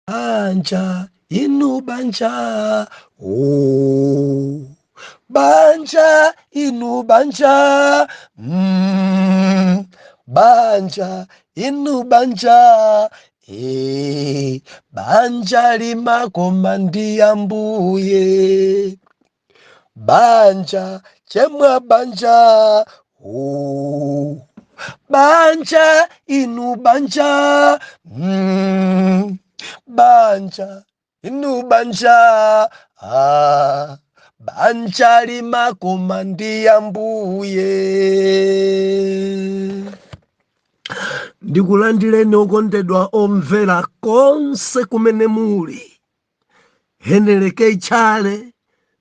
Banja inu banja, oh, banja inu banja, banja inu banja, eh, banja limakoma ndi Ambuye, banja chemwa banja, oh, banja inu banja, banja inu banja, ah, banja limakoma ndi Ambuye. Ndikulandireni okondedwa omvera konse kumene muli. Henry K. Chale,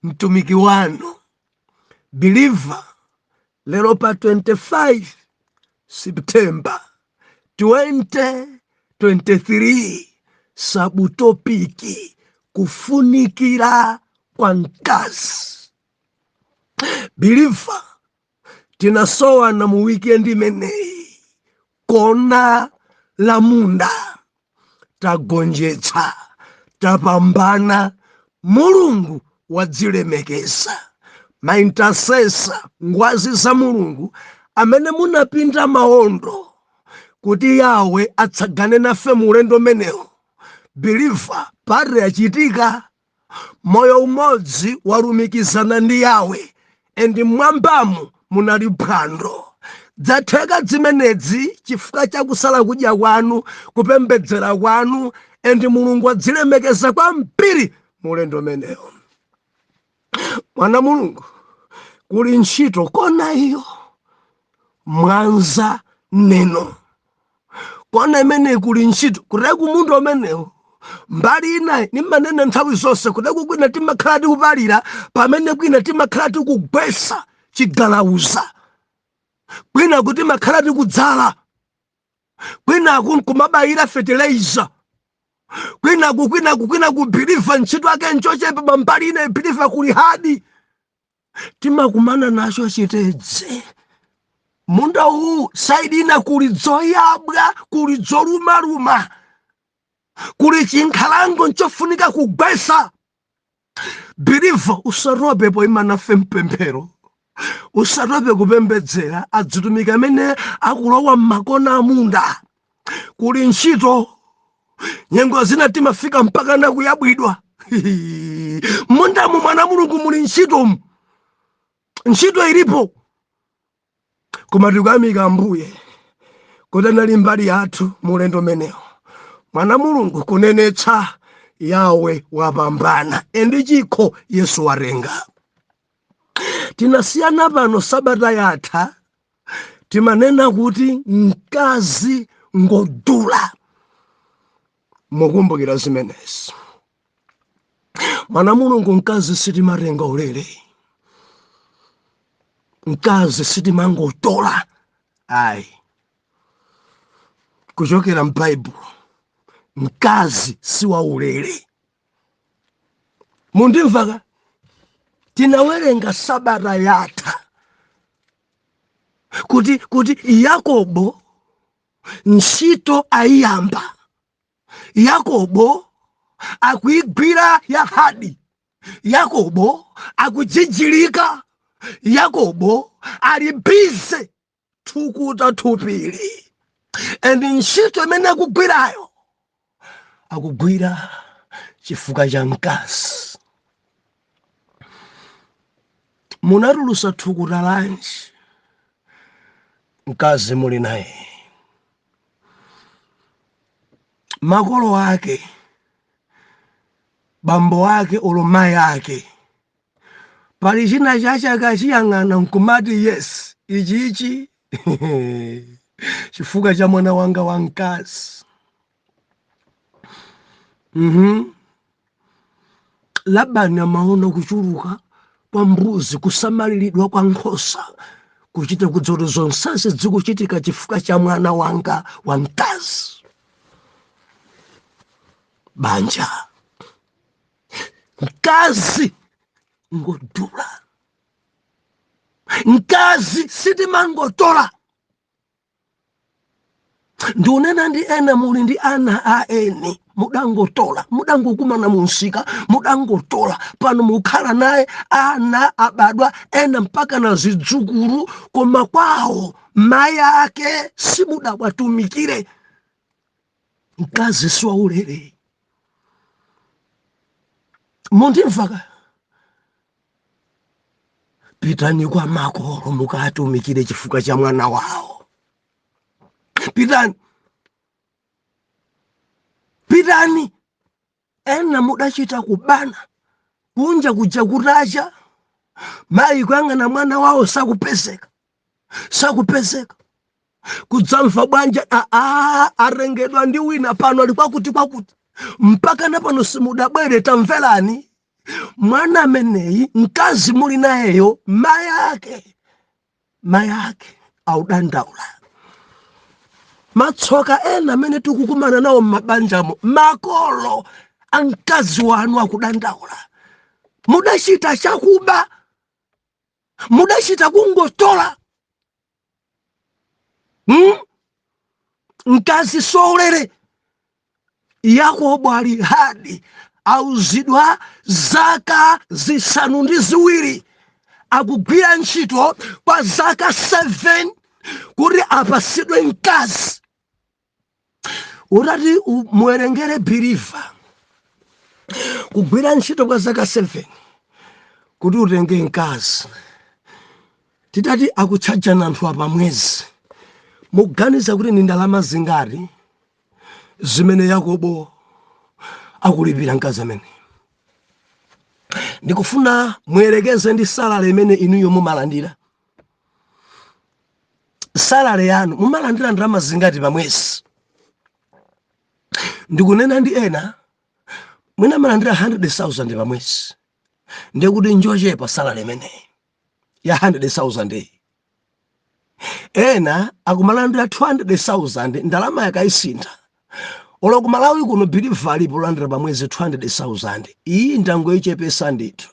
mtumiki wanu believer, lero pa 25 September 2023, subtopic kufunikira kwa mkazi. Believer, tinasowana mu weekend imeneyi, kona la munda tagonjetsa, tapambana, Mulungu wadzilemekeza. Maintercessor, ngwazi za Mulungu amene munapinda maondo kuti Yawe atsagane nafe mu ulendo umenewo, believer, party yachitika, moyo umodzi walumikizana ndi Yawe, and mwambamu munali phwando. Dzatheka zimenezi chifukwa cha kusala kudya kwanu, kupembedzera kwanu, and Mulungu adzilemekeza kwambiri mu ulendo umenewo. Mwana Mulungu, kuli ntchito kona iyo Mwanza Neno, kona imene kuli ntchito kuteku munthu umenewo. Mbali inayi nimanena nthawi zonse, kuteku kwina timakhala tikupalira, pamene kwina timakhala tikugwesa chigalauza, kwina kuti timakhala tikudzala, kwinaku nkumabayira fertilizer, kwinaku kwinaku kwinaku believer ntchito ake nchochepa. Pambali ina believer kuli hard, timakumana nacho chitedze munda uwu. Side ina kuli dzoyabwa, kuli dzolumaluma, kuli chinkhalango nchofunika kugwesa. Believer, usatope poima nafe mpemphero, usatope kupembedzera adzitumiki amene akulowa m'makona amunda. Kuli ntchito, nyengo zina timafika mpaka nakuyabwidwa mundamu. Mwana Mulungu, muli ntchito, ntchito ilipo, koma tikuyamika Ambuye kuti anali mbali yathu mulendo umenewo. Mwana Mulungu, kunenetsa Yawe wapambana, and chikho Yesu watenga. Tinasiyana pano sabata yatha, timanena kuti mkazi ngodula. Mukumbukira zimenezi? Mwana Mulungu, mkazi sitimatenga ulere, mkazi sitimangotola ayi. Kuchokera m'Baibulo, mkazi si waulere. Mundimvaka? Tinawerenga sabata yatha kuti Yakobo ntchito ayiyamba, Yakobo akuigwira ya hard, Yakobo akujijilika, Yakobo ali busy thukuta thupili, and ntchito imene akugwirayo akugwira chifukwa cha mkazi. Munatulusa thukuta lanji mkazi muli naye? Makolo ake, bambo ake olo mayi ake, pali china chache akachiyang'ana nkumati, "Yes, ichi ichi chifukwa cha mwana wanga wamkazi"? Labani amaona kuchuluka kwa mbuzi, kusamaliridwa kwa nkhosa, kuchita kudzoti zonsezi zikuchitika chifukwa cha mwana wanga wamkazi. Banja, mkazi ngodula, mkazi sitimangotola. Ndikunena ndi ena muli ndi ana a eni, mudangotola, mudangokumana munsika, mudangotola, pano mukhala naye, ana abadwa, ena mpaka na zidzukulu, koma kwawo mayi ake simudawatumikire. Mkazi siwaulere. Mundimva? Pitani kwa makolo mukatumikire chifukwa cha mwana wawo. Pitani, pitani. Ena mudachita kubana kunja kuja kutacha, mayi kuyang'ana mwana wawo sakupezeka, sakupezeka. Kudzamva bwanja aa, arengedwa ndi wina, pano ali kwakuti kwakuti, mpaka na pano simudabwere. Tamverani, mwana ameneyi, mkazi muli nayeyo, mayi ake, mayi ake audandaula. Matsoka ena amene tikukumana nawo m'mabanjamo, makolo a mkazi wanu akudandaula. Mudachita chakuba, mudachita kungotola. Mkazi siwaulere. Yakobo ali hadi auzidwa zaka 7 akugwira ntchito kwa zaka 7 kuti apasidwe mkazi. Utati muwerengere believer, kugwira ntchito kwa zaka 7 kuti utenge mkazi, titati akutchajana anthu apa mwezi, muganiza kuti ni ndalama zingati zimene Yakobo akulipira mkazi amene? Ndikufuna muyerekeze ndi salary imene inuyo mumalandira. Salary yanu, mumalandira ndalama zingati pa mwezi? Ndikunena ndi ena mwina malandira 100,000 pa mwezi, ndikuti njochepa salary imeneyi ya 100,000 iyi. Ena akumalandira 200,000, ndalama yakayisintha. Olo kumalawi kuno believer alipo landira pa mwezi 200,000. Iyi ndangoyichepesa ndithu.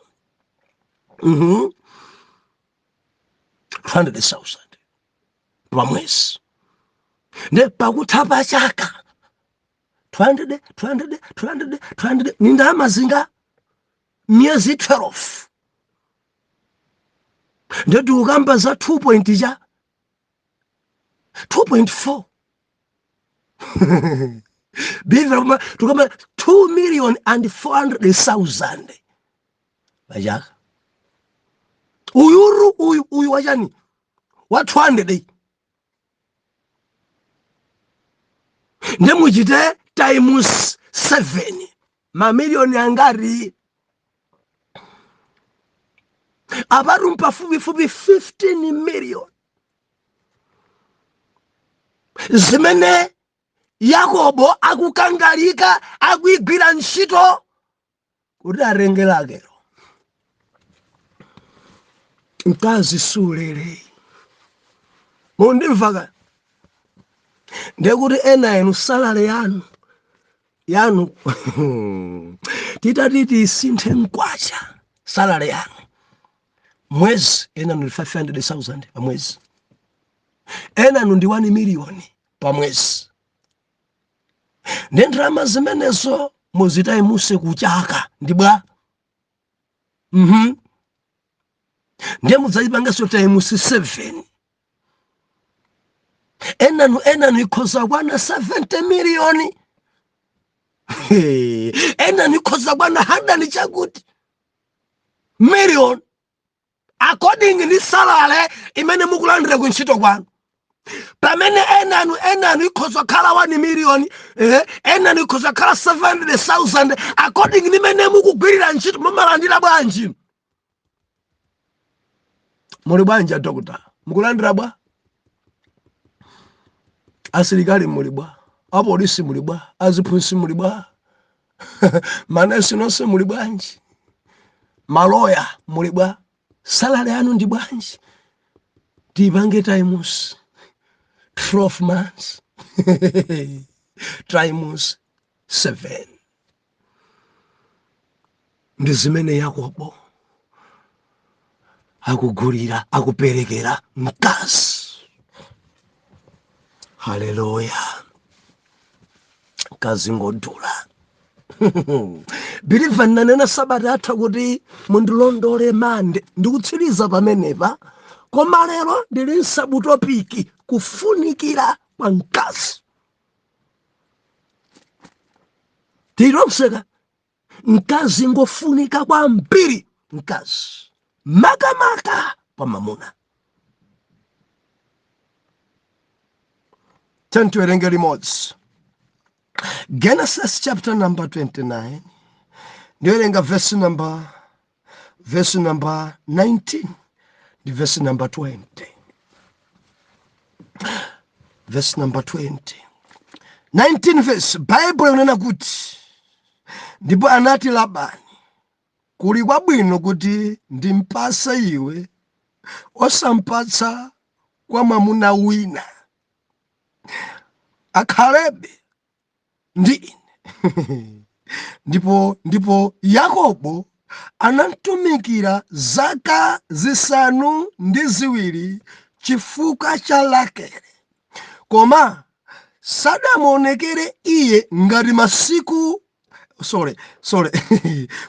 200,000 pa mwezi, nde pakutha pa chaka 200, 200, 200, 200 ni ndalama zinga miyezi 12? Nde tikukamba za 2 point cha 2.4 billion, tukamba 2 million and 400,000 pachaka. Uyuru uyu, uyu wachani, wa 200, nde muchite times 7, mamiliyoni angati apatu? Mpafupifupi 15 million zimene Yakobo akukangalika, akuigwira ntchito kuti atenge Rakelo. Mkazi siwaulere. Mundimva ka? Ndekuti ena inu salary yanu yanu, titati tisinthe mkwacha, salary yanu mwezi, ena ndi 500,000 pa mwezi, ena nu ndi 1 million pa mwezi. Ndi ndalama zimenezo muzitayimuse kuchaka ndi bwa? Ndiye mudzayipanganso times 7. Enanu, enanu ikhoza kwana 70 miliyoni, enanu ikhoza kwana 100 chakuti million, according ndi salary imene mukulandira kuntchito kwanu. Pamene enanu, enanu ikhoza kukhala 1 million, enanu ikhoza kukhala 700,000, according ndi imene mukugwirira ntchito. Mumalandira bwanji? Muli bwanji adokota? Mukulandira bwa? Asilikali muli bwa? Apolisi muli bwa? Aziphunzitsi muli bwa? Manesi nonse muli bwanji? Maloya muli bwa? Salary yanu ndi bwanji? Tipange times 12 months times 7, ndi zimene Yakobo akugulira, akuperekera mkazi. Haleluya! Mkazi ngodula. Believer, nanena sabata yatha kuti mundilondole mande, ndikutsiriza pamenepa, koma lero ndili m'subtopic, kufunikira kwa mkazi. Tilomseka mkazi ngofunika kwambiri, mkazi makamaka kwa mamuna. Tiyeni tiwerenge limodzi Genesis chapter number 29, ndiwerenga verse number 19 ndi verse number 20. Verse number 20, 19 verse, Bible ikunena kuti, ndipo anati Labani, kuli kwabwino kuti ndimpase iwe, osampatsa kwa mwamuna wina, akhalebe ndi ine. Ndipo Yakobo anamtumikira zaka 7 chifukwa cha Rakele, koma sadamuonekere iye ngati masiku, sorry, sorry,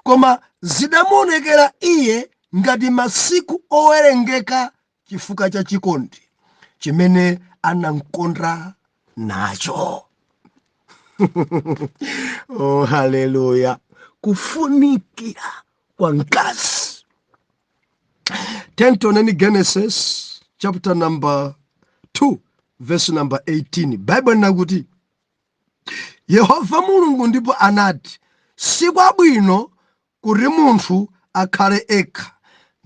koma zidamuonekera iye ngati masiku owerengeka chifukwa cha chikondi chimene anamkonda nacho. Oh, haleluya! Kufunikira kwa mkazi. Tentoneni Genesis chapter number 2 verse number 18. Bible inakuti Yehova Mulungu ndipo anati, sikwabwino kuti munthu akhale ekha,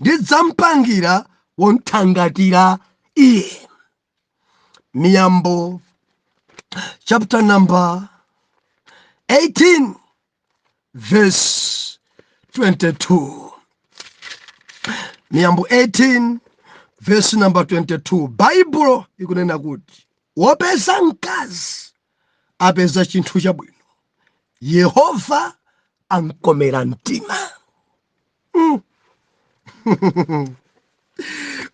ndidzamupangira womthangatira iye. Miyambo chapter number 18 verse 22. Miyambo 18 verse number 22, Baibulo ikunena kuti wopeza mkazi apeza chinthu chabwino, Yehova amkomera mtima.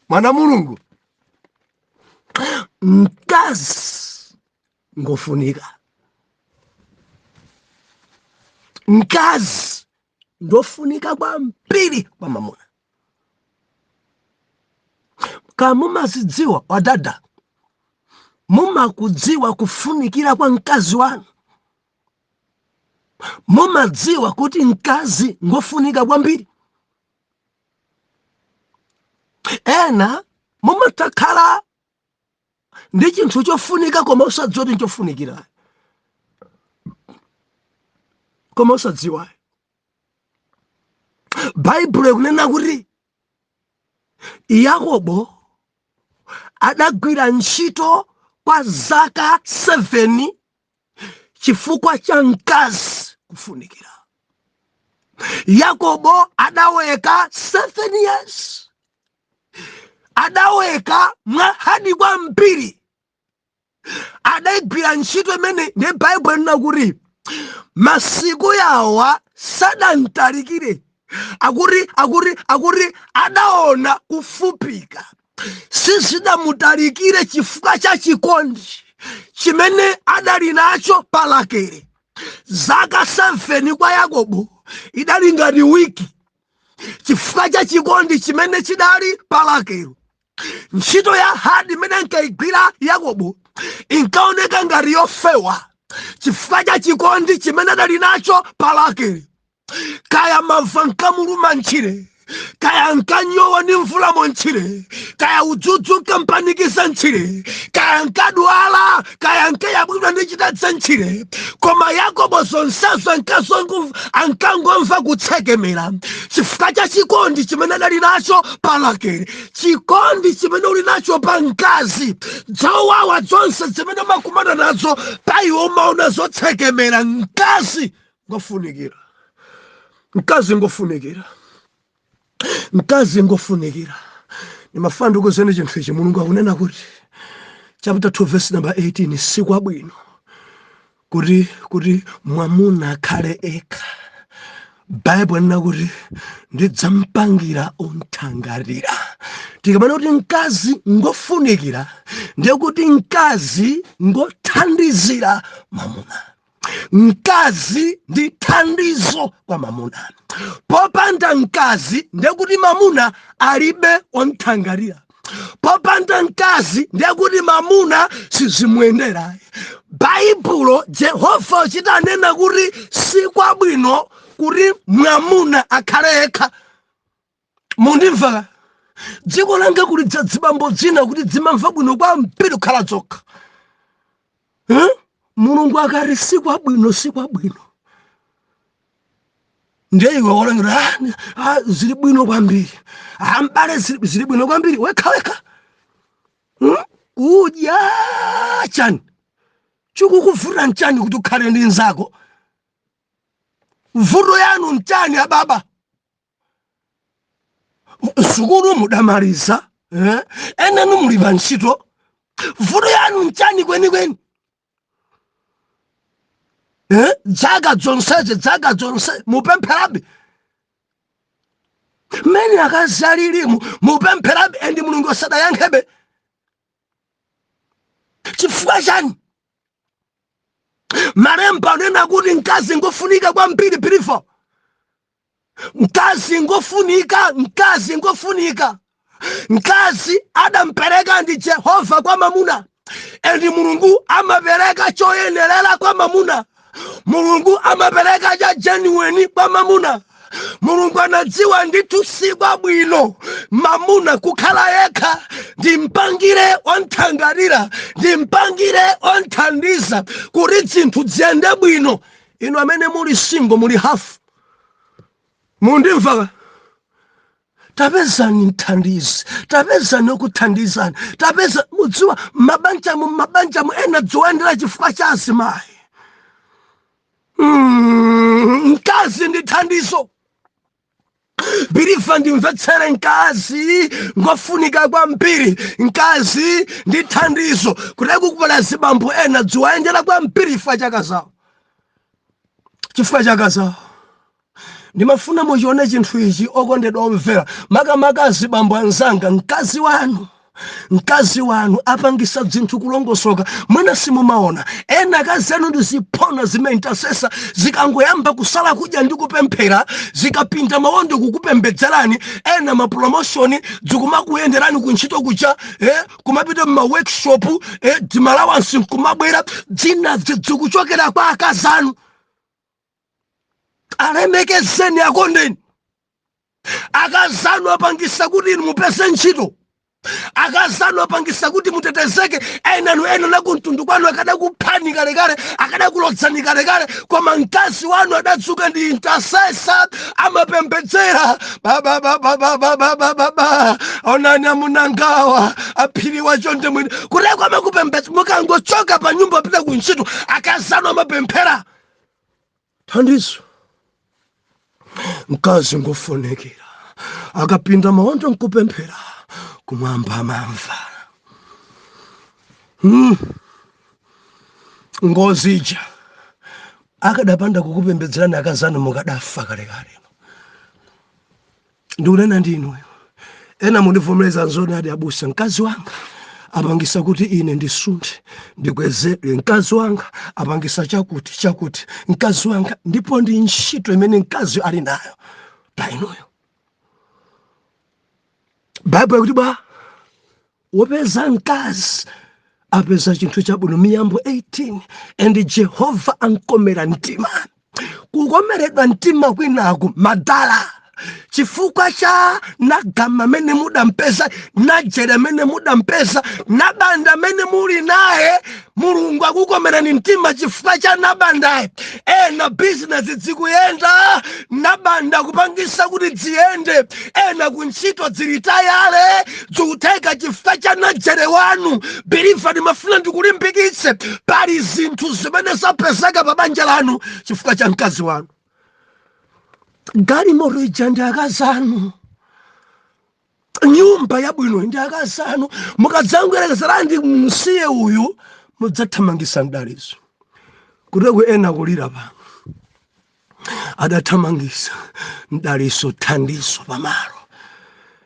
Mwana Mulungu, mkazi ngofunika, mkazi ndofunika kwambiri kwa mamuna. Ka mumazidziwa wadada, mumakudziwa kufunikira kwa mkazi wanu? Mumadziwa kuti mkazi ngofunika kwambiri? Ena mumatakhala ndi chinthu chofunika koma usadziwa kuti nchofunikira, koma usadziwa. Baibulo ikunena kuti Yakobo adagwira ntchito kwa zaka 7 chifukwa cha mkazi kufunikira. Yakobo adaweka 7 years, adaweka mwa hard kwambiri, adayigwira ntchito imene. Ndi Baibulo inena kuti masiku yawa sadantalikire, akuti adaona kufupika, sizidamutalikire chifukwa cha chikondi chimene adali nacho pa Rakele. Zaka 7 kwa Yakobo idali ngati wiki chifukwa cha chikondi chimene chidali pa Rakele. Ntchito ya hard imene ankayigwira Yakobo inkaoneka ngati yofewa chifukwa cha chikondi chimene adali nacho pa Rakele. Kaya mava nkamuluma ntchire, kaya nkanyowa ndi mvulamo ntchire, kaya udzudzu nkampanikiza ntchire, kaya nkadwala, kaya nkayabwidwa ndi chitadza ntchire, koma Yakobo zonsezo ankangomva kutsekemera chifukwa cha chikondi chimene adali nacho pa Rakele. Chikondi chimene uli nacho pa mkazi, zowawa zonse zimene umakumana nazo pa iwe umaona zotsekemera. Mkazi ngofunikira, mkazi ngofunikira, mkazi ngofunikira. Ndimafuna ndikuuzeni chinthu ichi. Mulungu akunena kuti chapter 2 verse number 18, sikwabwino kuti mwamuna akhale ekha. Baibulo lina kuti ndidzamupangira onthangatira. Tikamana kuti mkazi ngofunikira, ndiye kuti mkazi ngothandizira mamuna. Mkazi ndi thandizo kwa mamuna. Popanda mkazi, ndiye kuti mamuna alibe onthangatira. Popanda mkazi, ndiye kuti mamuna sizimuyendera. Baibulo, Jehova chitanena kuti sikwabwino kuti mwamuna akhale yekha. Mundimva? Dziko langa kuli dzibambo dzina kuti dzimamva bwino kwambiri kukhala dzokha, eh? Mulungu akati sikwabwino, sikwabwino. Ndiye iwe wolengera, ah, ah, zili bwino kwambiri. Ah, mbale, zili bwino kwambiri wekha wekha, Kudya chani? Chikukuvuta nchani kuti ukhale ndi nzako? Vuto yanu nchani, ababa? Sukulu mudamaliza, eh? Enanu muli pa ntchito. Vuto yanu nchani kwenikweni, eh? Dzaka dzonsezi, dzaka dzonse mupempherabe mmene akazi alilimu, mupempherabe and Mulungu asadayankhebe. Chifukwa chani? Malemba anena kuti mkazi ngofunika kwambiri. Believer, mkazi ngofunika, mkazi ngofunika. Mkazi adampereka ndi Jehova kwa mamuna, and Mulungu amapereka choyenerera kwa mamuna. Mulungu amapereka cha genuine kwa mamuna. Mulungu anadziwa ndithu sikwabwino mamuna kukhala yekha, ndimpangire onthangatira, ndimpangire onthandiza kuti zinthu ziyende bwino. Inu amene muli single, muli hafu, mundimva? Tapezani mthandizi, tapezani okuthandizani, tapeza. Mudziwa, mabanjamu, mabanjamu ena dzoyendera chifukwa cha azimayi. Mkazi ndi thandizo. Believer, ndimvetsere, mkazi ngofunika kwambiri, mkazi ndi thandizo. Kutaki kupala zibambo ena dziwayendera kwambiri chifukwa chaka zawo, chifukwa chaka zawo. Ndimafuna muchione chinthu ichi, okondedwa omvera, makamaka azibambo anzanga. Mkazi wanu, mkazi wanu apangisa zinthu kulongosoka. Mwina simumaona, ena akazi anu ndi ziphona zima intercessor. Zikangoyamba kusala kudya ndi kupemphera, zikapinda mawondo kukupembedzerani, ena ma promotion zikumakuyenderani kuntchito kuja, kumapita mma workshop, tima allowance nkumabwera, dzina zikuchokera kwa akazi anu. Alemekezeni, akondeni. Akazanu apangisa kuti inu mupeze ntchito. Akazanu apangisa kuti mutetezeke. Enanu, ena nakumtundu kwanu akadakuphani kalekale, akadakulodzani kalekale, koma mkazi wanu adadzuka ndi intercessor, amapembedzera babababababababa. Onani amunangawa aphiriwa, chonde mwini kuteko amakupembedza. Mukangochoka pa nyumba pita kuntchito, akazanu amapemphera. Thandizo, mkazi ngofunikira. Akapinda mawondo nkupemphera, kumwamba amamva. Ngozi ija akadapanda kukupembedzerani akazanu, mukadafa kalekale. Ndikunena ndi inuyo. Ena mundivomereza, nzoni adi abusa, mkazi wanga apangisa kuti ine ndisunthe, ndikwezedwe. Mkazi wanga apangisa chakuti chakuti, mkazi wanga. Ndipo ndi ntchito imene mkazi ali nayo pa inuyo. Baibulo kuti bwa wopeza mkazi apeza chinthu chabwino, Miyambo 18, and Jehova ankomera mtima. Kukomeredwa mtima kwinaku madala chifukwa cha nagama amene mudampeza, najere amene mudampeza, nabanda amene muli naye. Mulungu akukomerani mtima chifukwa cha nabandaye. Ena bizinesi zikuyenda, nabanda kupangisa kuti ziyende. Ena kuntchito zilitayale, zikutheka chifukwa cha najere wanu. Believer, ndimafuna ndikulimbikitse, pali zinthu zimene zapezeka pa banja lanu chifukwa cha mkazi wanu. Galimoto ija ndi akazanu, nyumba yabwino ndi akazanu. Mukadzangoyerekezera msiye uyu, mudzathamangisa mdalizo. Kuteko ena kulira pano. Adathamangisa mdaliso, thandizo pamalo,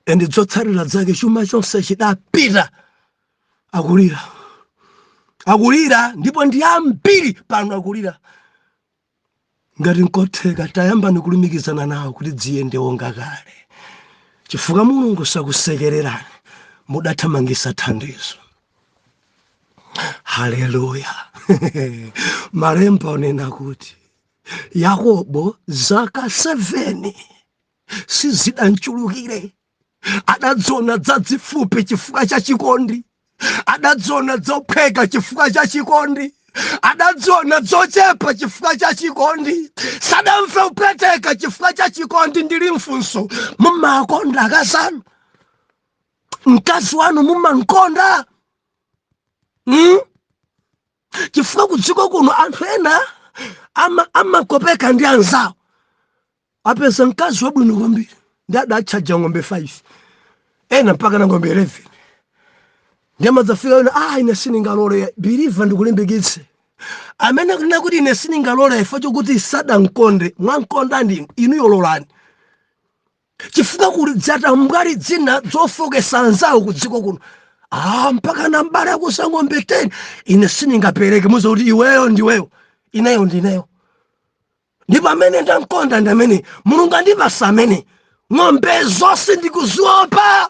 and zotsatira zake chuma chonse chidapita. Akulira, akulira, ndipo ndi ambiri pano akulira. Ngati nkotheka, tayambani kulumikizana nawo kuti dziyende wonga kale, chifukwa Mulungu sakusekererani. Mudathamangisa thandizo. Haleluya! Malemba onena kuti Yakobo zaka 7 sizidanchulukire, adadziona zazifupi chifukwa cha chikondi, adadziona zophweka chifukwa cha chikondi, adadziona zochepa chifukwa cha chikondi, sadamve upweteka chifukwa cha chikondi. Ndili mfunso: mumakonda akazanu? Mkazi wanu mumankonda, Chifukwa kudziko kuno anthu ena amakopeka ndi anzawo. Apeza mkazi wabwino kwambiri ndi adatchaja ng'ombe 5, ena mpaka na ng'ombe 11, ndi amadzafika ena, "Ah, ine sindingalole." Believer, ndikulimbikitse, amene akunena kuti "ine sindingalole" ifo chokuti sadankonde. Mwankonda ndi inu, yololani, chifukwa kuli dzatambwali dzina zofokesa anzawo ku dziko kuno. "Ah, mpaka na mbale akusa ng'ombe 10, ine sindingapereke." Muze kuti iweyo ndiweyo, ineyo ndineyo, ndipo amene ndamkonda ndi amene Mulungu andipasa, amene ng'ombe zonse ndikuziopa.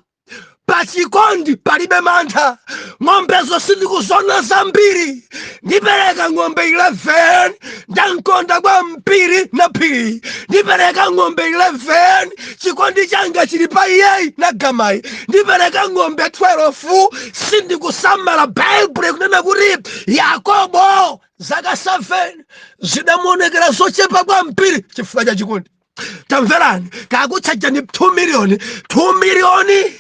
Pachikondi palibe mantha. Ng'ombezo sindikuzona zambiri, ndipereka ng'ombe 11. Ndankonda kwambiri na phiri, ndipereka ng'ombe 11. Chikondi changa chili pa iyeyi na gamayi, ndipereka ng'ombe 12, sindikusamala. Baibulo ikunena kuti Yakobo zaka 7 zidamuonekera zochepa kwambiri chifukwa cha chikondi. Tamverani, kakutchajani 2 miliyoni, 2 miliyoni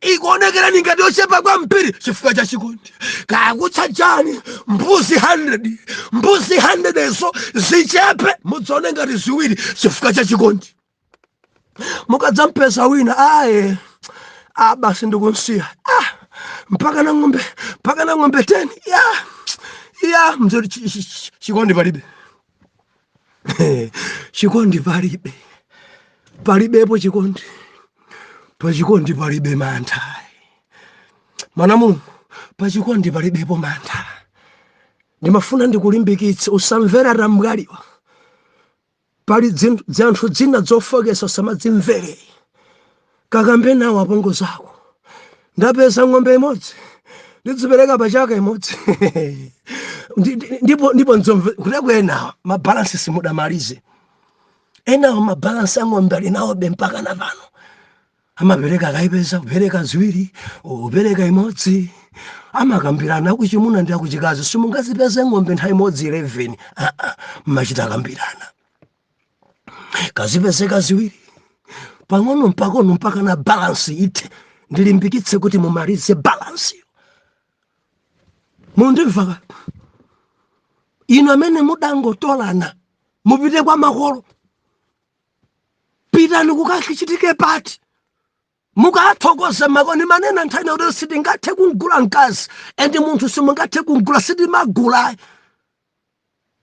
ikuonekerani ngati yochepa kwambiri chifukwa cha chikondi. Kakutchajani mbuzi 100, mbuzi 100 ezo zichepe, mudzaone ngati ziwiri chifukwa cha chikondi. Mukadzampeza wina, "Aye, ah, basi ndikunsiya. Ah, mpaka na ng'ombe, mpaka na ng'ombe 10 ya ya mzoti chikondi palibe, chikondi palibe, palibepo chikondi. Pachikondi palibe mantha, mwana Mulungu, pachikondi palibepo mantha. Ndimafuna ndikulimbikitse, usamvera tambwaliwa. Pali zinthu dzina zofokesa, usamadzimvere. Kakambe nawo apongo zako, "Ndapeza ng'ombe imodzi, ndidzipereka pachaka imodzi." Ndipo nzomve kuteko enawa ma balance simudamalize. Enawo ma balance a ng'ombe ali nawo be mpaka na pano. Amapereka akayipeza, kupereka ziwiri, upereka imodzi, amakambirana akuchimuna ndi akuchikazi. Simungazipeze ng'ombe nthawi imodzi 11. Ah, ah, mmachita kambirana, kazipezeka ziwiri, pang'ono mpang'ono mpaka na balance ite. Ndilimbikitse kuti mumalize balance. Mundimva ka? Inu amene mudangotolana, mupite kwa makolo, pitani kukachitika pati, mukathokoze makolo. Manena nthawi ina kuti sitingathe kugula mkazi, and munthu simungathe kugula, sitimagula,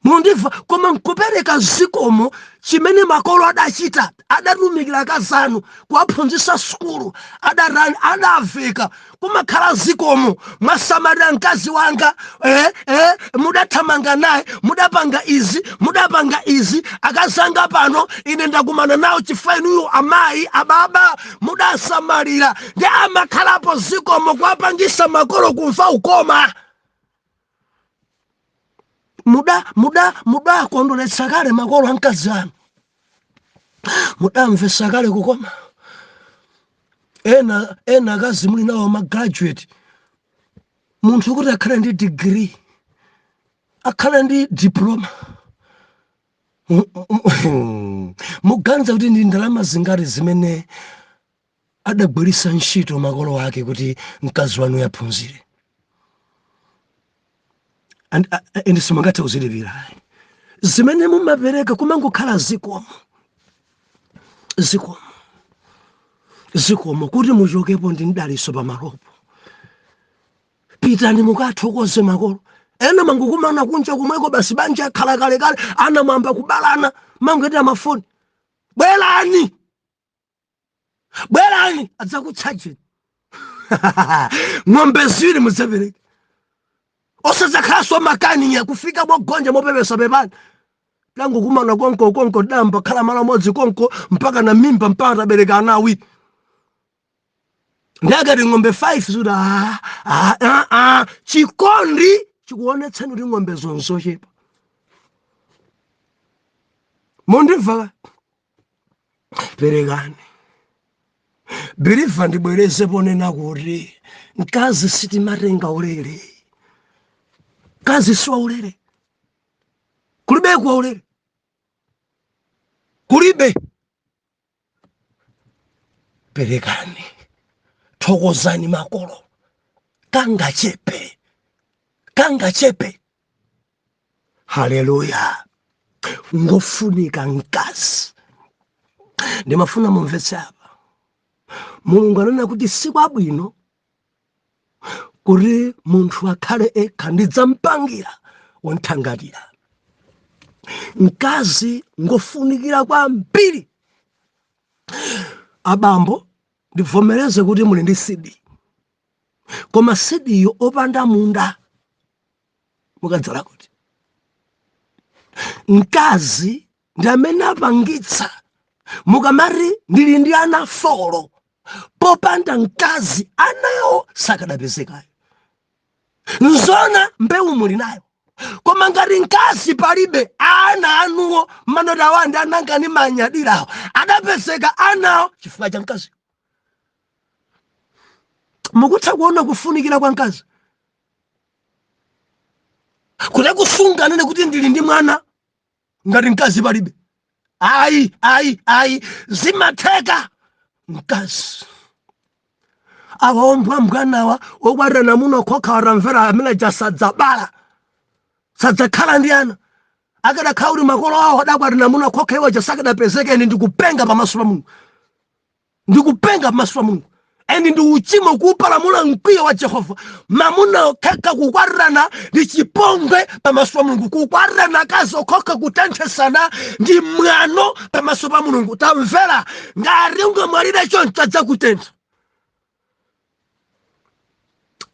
mundimva? Koma nkupereka zikomo chimene makolo adachita, adatumikira akazanu kuwaphunzitsa sukulu, adatani, adaveka, kumakhala zikomo. "Mwasamalira mkazi wanga, mudathamanga naye, mudapanga izi, mudapanga izi. Akazanga pano ine ndakumana nawo chifukwa inuyo amayi, ababa, mudasamalira." Ndi amakhalapo zikomo, kuwapangisa makolo kumva ukoma. Mudakondweretsa kale makolo a mkazi anu, mudamvesa kale kukoma. Ena akazi muli nawo ma graduate, munthu kuti akhale ndi degree, akhale ndi diploma, muganiza kuti ndi ndalama zingati zimene adagwiritsa ntchito makolo ake kuti mkazi wanu yaphunzire? And simungathe kuzilipira zimene mumapereka. Kumangokhala zikomo, zikomo, zikomo, kuti muchokepo ndi mdaliso pamalopo. Pitani mukathokoze makolo. Ena mangukumana kunja kumweko, basi banja khala kalekale, ana mwamba kubalana. Mangoitira mafoni, bwerani, bwerani, adzakutchajeni. Ng'ombe ziwiri mudzapereke, osadzakhalanso makaniya kufika mogonja mopepesa pepani. Tangokumana konko konko, damba khala malo amodzi konko mpaka na mimba, mpaka tabereka ana awiri. Ndakati ng'ombe 5 zuti ah, ah, ah, ah. Chikondi chikuonetsani kuti ng'ombe zonzochepa. Mundimva? Perekani. Believer, ndibwereze ponena kuti mkazi sitimatenga ulere. Mkazi si waulere, kulibe kwa ulere, kulibe. Perekani, thokozani makolo, kangachepe kangachepe. Haleluya! Ngofunika mkazi. Ndimafuna mumvetse apa, Mulungu anena kuti sikwabwino kuti munthu akhale ekha, ndidzamupangira womthangatira. Mkazi ngofunikira kwambiri. Abambo, ndivomereze kuti muli ndi seed, koma seed yo opanda munda mukadzala kuti? Mkazi ndi amene apangitsa. Mukamati ndili ndi ana four, popanda mkazi anawo sakadapezekayo. Nzona mbewu muli nayo, koma ngati mkazi palibe, ana anuwo manoti awa ndi anangani manyadirawo adapezeka anawo chifukwa cha mkazi. Mukutha kuona kufunikira kwa mkazi kuti kusunganene kuti ndili ndi mwana ngati mkazi palibe? Ayi, ayi, ayi, zimatheka mkazi. Awa ombwambwanawa okwatirana muno khokha, watamvera amene aja sadzabala, sadzakhala ndi ana. Akadakhala kuti makolo awo adakwatirana muno khokha, iwo aja sakadapezeka. Ine ndikupenga pamaso pa Mulungu, ndikupenga pamaso pa Mulungu, and ndi uchimo kuupalamula mkwiyo wa Jehova. Mamuna okhekha kukwatirana ndi chipongwe pamaso pa Mulungu. Kukwatirana akazi okhokha, kutenthesana, ndi mwano pamaso pa Mulungu. Tamvera, ngati ungamwalire choncho, adzakutentha.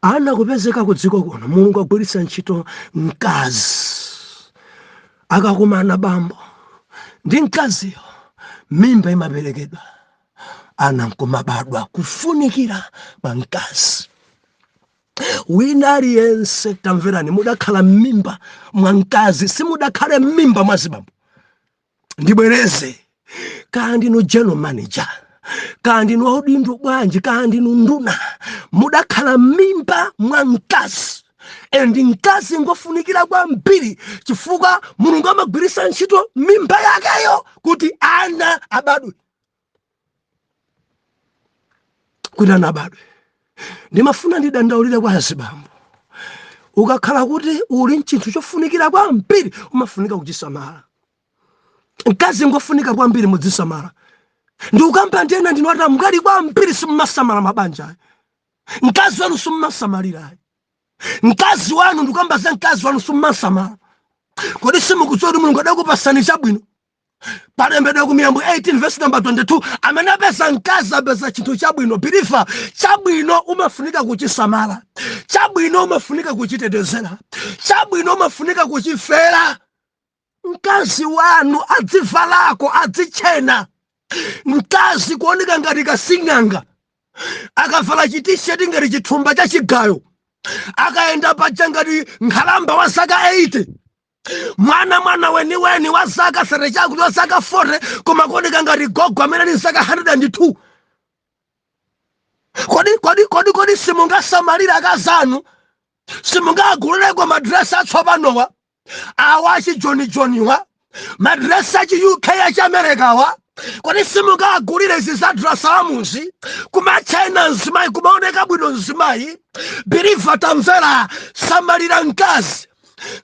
Ana kupezeka ku dziko kuno, Mulungu agwiritsa ntchito mkazi. Akakumana bambo ndi mkaziyo, mimba imaperekedwa, ana nkumabadwa. Kufunikira kwa mkazi. Wina aliyense, tamverani, mudakhala m'mimba mwa mkazi, simudakhale m'mimba mwa zibambo. Ndibwereze, kaya ndinu general manager, kaya ndinu audindo bwanji, kaya ndinu nduna, mudakhala m'mimba mwa mkazi. And mkazi ngofunikira kwambiri chifukwa Mulungu amagwiritsa ntchito mimba yakeyo kuti ana abadwe, kuti ana abadwe. Ndimafuna ndidandaulire kwa azibambo, ukakhala kuti uli mchinthu chofunikira kwambiri, umafunika kuchisamala. Mkazi ngofunika kwambiri, mudzisamala. Ndikukamba ndena ndinu atamwali kwambiri, simmasamala mabanja. Mkazi wanu simmasamalira. Mkazi wanu, ndikukamba za mkazi wanu, simmasamala. Kodi simukudziwa kuti Mulungu adakupasani chabwino? Palembedwa ku Miyambo 18 verse number 22, amene apeza mkazi apeza chinthu chabwino. Believer, chabwino umafunika kuchisamala, chabwino umafunika kuchitetezera, chabwino umafunika kuchifera. Mkazi wanu adzivalako, adzichena. Mkazi kuoneka ngati kasing'anga, akavala chitisheti ngati chithumba cha chigayo, akayenda paja ngati nkhalamba wa zaka 80, mwana mwana weniweni wa zaka 30 chakuti, wa zaka 40, koma kuoneka ngati gogo amene ali zaka 102. Kodi, kodi, kodi, kodi simungasamalire akazanu? Simungagulireko madresi atsopanowa, awa achijonijoniwa, madresi achi UK, achi Amerikawa? Kodi simungagulire izi za drasalamuzi, kumachena mzimayi, kumaoneka bwino mzimayi? Believer, tamvera, samalira mkazi,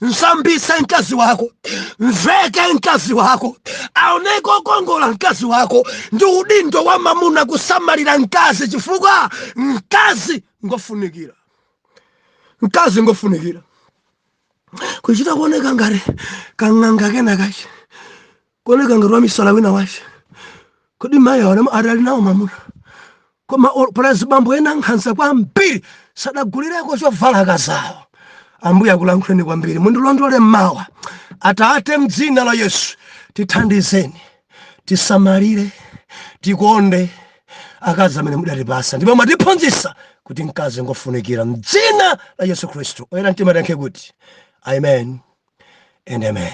msambise mkazi wako, mveke mkazi wako, aoneke okongola mkazi wako. Ndi udindo wa mamuna kusamalira mkazi chifukwa mkazi ngofunikira. Mkazi ngofunikira. Kuchita kuoneka ngati kang'anga kena kachi. Kuoneka ngati wamisala wina wache. Kodi mayi awa adali nawo mamuna? Koma pali azibambo ena ankhanza kwambiri, sadagulireko chovala akazawo. Ambuye akulankhuleni kwambiri, mundilondole mmawa. Atate, mdzina la Yesu, tithandizeni tisamalire, tikonde akazi amene mudatipasa, ndipo mwatiphunzitsa kuti mkazi ngofunikira. Mdzina la Yesu Khristu, oyera mtima tiyankhe kuti amen and amen.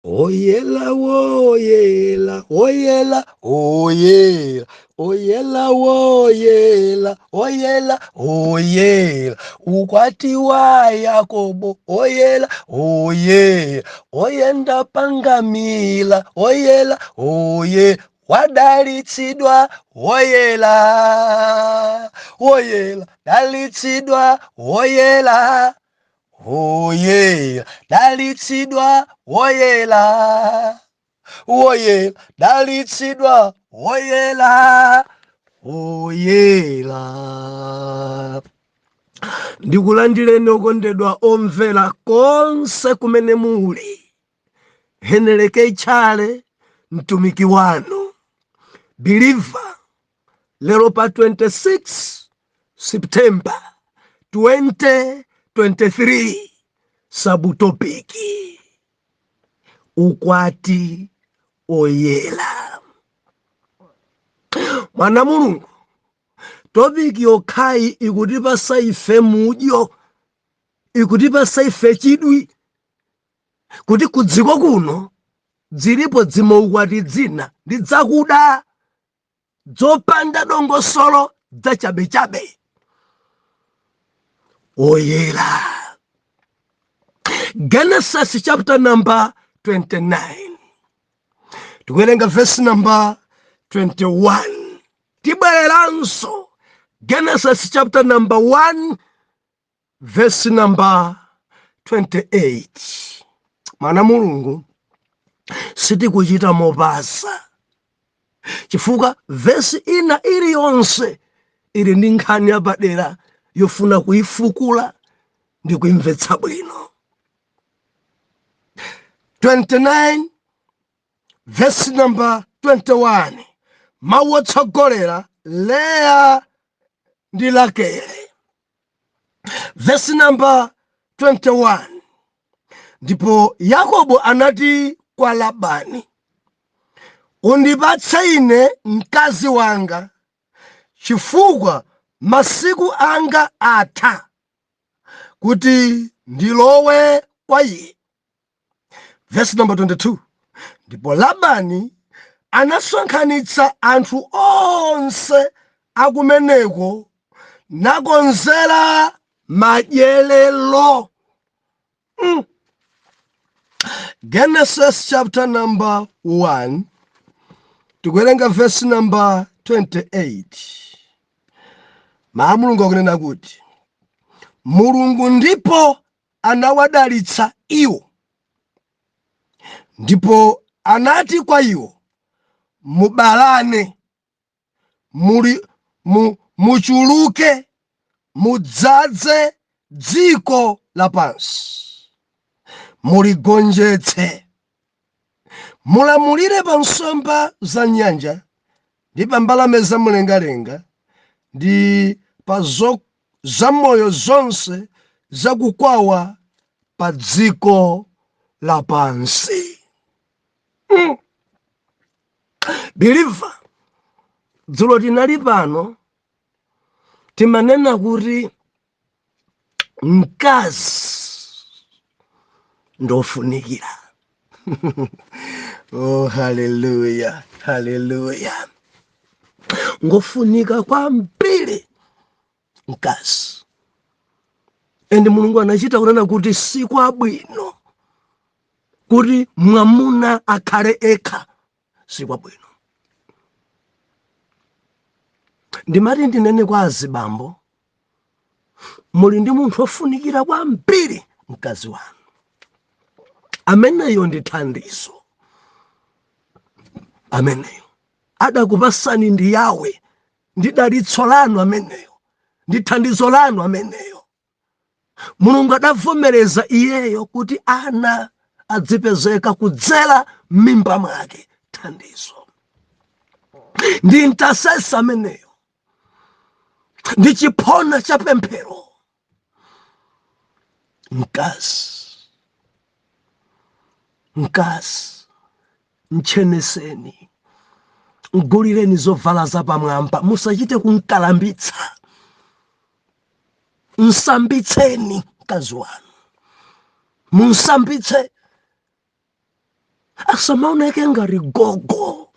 Oyela, woyela, oyela, oyela, oyela, woyela, oyela, oyela, ukwati wa Yakobo, oyela, oyela, oyenda pangamila, oyela, oye, wadalitsidwa, woyela, woyela, dalitsidwa, woyela, woyela, dalitsidwa, woyela, woyela, dalitsidwa, woyela, woyela. Ndikulandireni okondedwa omvera konse kumene muli. Heneleke Tchale, mtumiki wanu believer, lero pa 26 September 2023, subtopic ukwati oyela. Mwana Mulungu, topic yokhayi ikutipasa ife mudyo, ikutipasa ife chidwi kuti kudziko kuno dzilipo dzimaukwati dzina ndi dzakuda, dzopanda dongosolo, dzachabechabe. Oyera, Genesis chapter number 29, tikuwerenga verse number 21. Tibwereranso Genesis chapter number 1, verse number 28. Mwana Mulungu, sitikuchita mopasa chifukwa vesi ina iliyonse ili ndi nkhani yapadera yofuna kuifukula ndi kuimvetsa bwino. 29 verse number 21, mawu otsogolera Leya ndi Rakele. Verse number 21, ndipo Yakobo anati kwa Labani, "Undipatse ine mkazi wanga, chifukwa masiku anga atha kuti ndilowe kwa iye." Verse number 22, ndipo Labani anasonkhanitsa anthu onse akumeneko nakonzera madyerero. Genesis chapter number 1, tikuwerenga verse number 28. Mawu Mulungu akunena kuti Mulungu ndipo anawadalitsa iwo, ndipo anati kwa iwo, "Mubalane, muchuluke, mudzadze dziko lapansi, muligonjetse, mulamulire pa nsomba za nyanja ndi pa mbalame za mlengalenga ndi pa zamoyo zonse zakukwawa pa dziko lapansi." Believer, dzulo tinali pano, timanena kuti mkazi ndofunikira. Oh, haleluya, haleluya! Ngofunika kwambiri mkazi, and Mulungu anachita kunena kuti sikwabwino kuti mwamuna akhale ekha, sikwabwino. Ndimati ndinene kwa azibambo, muli ndi munthu ofunikira kwambiri, mkazi wanu ameneyo ndi thandizo ameneyo adakupasani ndi Yawe, ndi dalitso lanu ameneyo, ndi thandizo lanu ameneyo. Mulungu adavomereza iyeyo kuti ana adzipezeka kudzera m'mimba mwake. Thandizo ndi intercessor ameneyo, ndi chiphona cha pemphero. Mkazi, mkazi mcheneseni, mgulireni zovala zapamwamba, musachite kumkalambitsa. Msambitseni mkazi wanu, munsambitse, asamaoneke ngati gogo,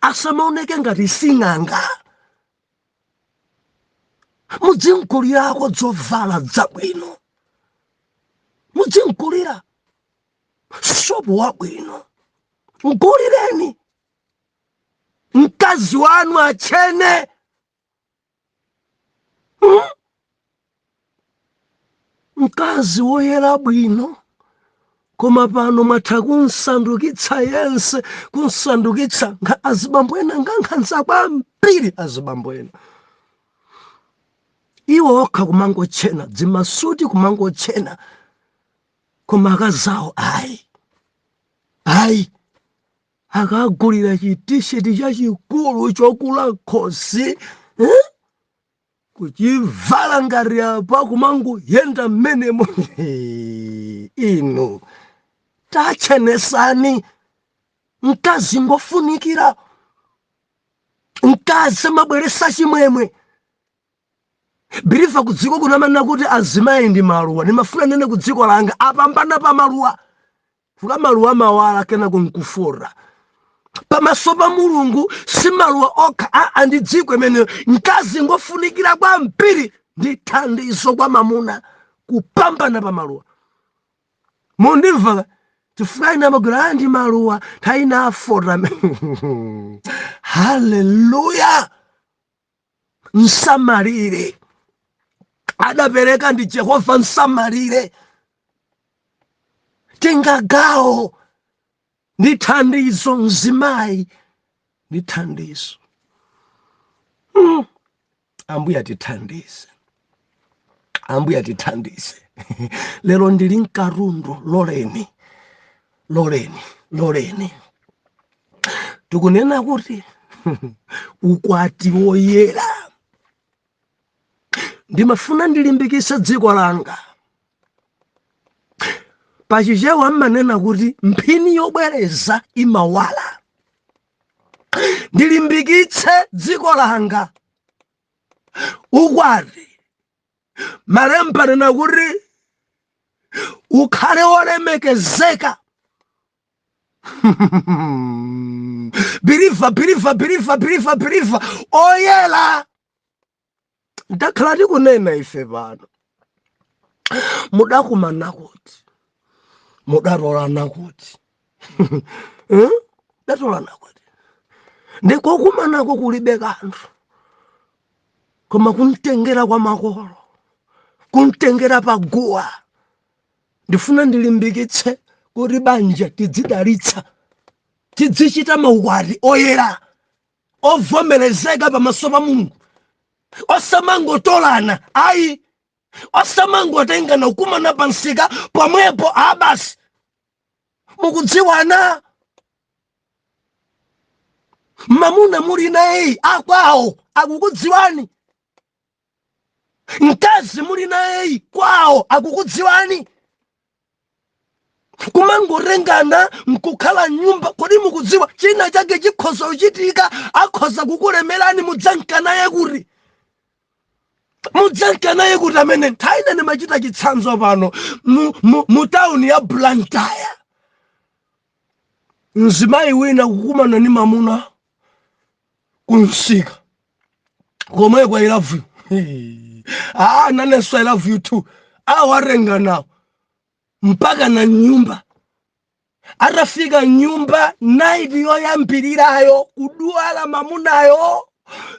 asamaoneke ngati sing'anga. Mudzimgulirako zovala zabwino, mudzimgulira sopo wabwino, mgulireni mkazi wanu achene. Mkazi woyera bwino, koma pano mwatha kunsandukitsa yense, kunsandukitsa. Azibambo ena ngankhanza kwambiri. Azibambo ena iwo okha kumangochena dzimasuti, kumangochena, koma akazawo ayi, ayi. Akagulira chitisheti chachikulu chokula khosi, eh? Kuchivala ngati apa, kumangoyenda mmenemo. Inu tachenesani mkazi, ngofunikira. Mkazi amabweresa chimwemwe. Believer, kudziko kuno amanena kuti azimayi ndi maluwa. Ndimafuna nene ku dziko langa apambana pa maluwa, fuka maluwa mawala kenako nkufora. Pamaso pa Mulungu si maluwa okha, aa, ndi dziko imeneyo. Mkazi ngofunikira kwambiri, ndi thandizo kwa mamuna kupambana pa maluwa. Mundimva? Chifukwa ina amagwira ndi maluwa, nthawi ina afota. Haleluya! Msamalire, adapereka ndi Jehova. Msamalire, tingagawo ndi thandizo. Mzimayi ndi thandizo. Ambuye atithandize, Ambuye atithandize. Lero ndili mkarundu. Loleni, loleni, loleni. Tikunena kuti ukwati woyera. Ndimafuna ndilimbikitse dziko langa. Pachichewa mmanena kuti mphini yobwereza imawala. Ndilimbikitse dziko langa, ukwati, malemba anena kuti ukhale wolemekezeka. Believer, believer, believer, believer, believer, oyera. Ndakhala tikunena ife pano, mudakumana kuti, mudatolana kuti, Eh? Datolana kuti? Ndikokumanako kulibe kanthu, koma kumtengera kwa makolo, kumtengera paguwa. Ndifuna ndilimbikitse kuti banja tidzidalitsa, tidzichita maukwati oyera ovomerezeka pamaso pa Mulungu, osamangotolana ayi, osamangotengana kukumana pansika pomwepo abasi. Mukudziwana, mamuna muli nayeyi akwawo akukudziwani? Mkazi muli nayeyi kwawo akukudziwani? Kumangotengana nkukhala nyumba, kodi mukudziwa china chake chikhoza kuchitika? Akhoza kukulemerani. Mudzanka naye kuti? Mudzanka naye kuti? Amene nthawi ine ndimachita chitsanzo pano mu tawuni ya Blantyre, mzimayi wina kukumana ni mamuna kunsika komweko. "I love you." "Ah, nanenso I love you too." Awarenga nawo mpaka na nyumba. Atafika nyumba, night yoyambirirayo kudwala mamunayo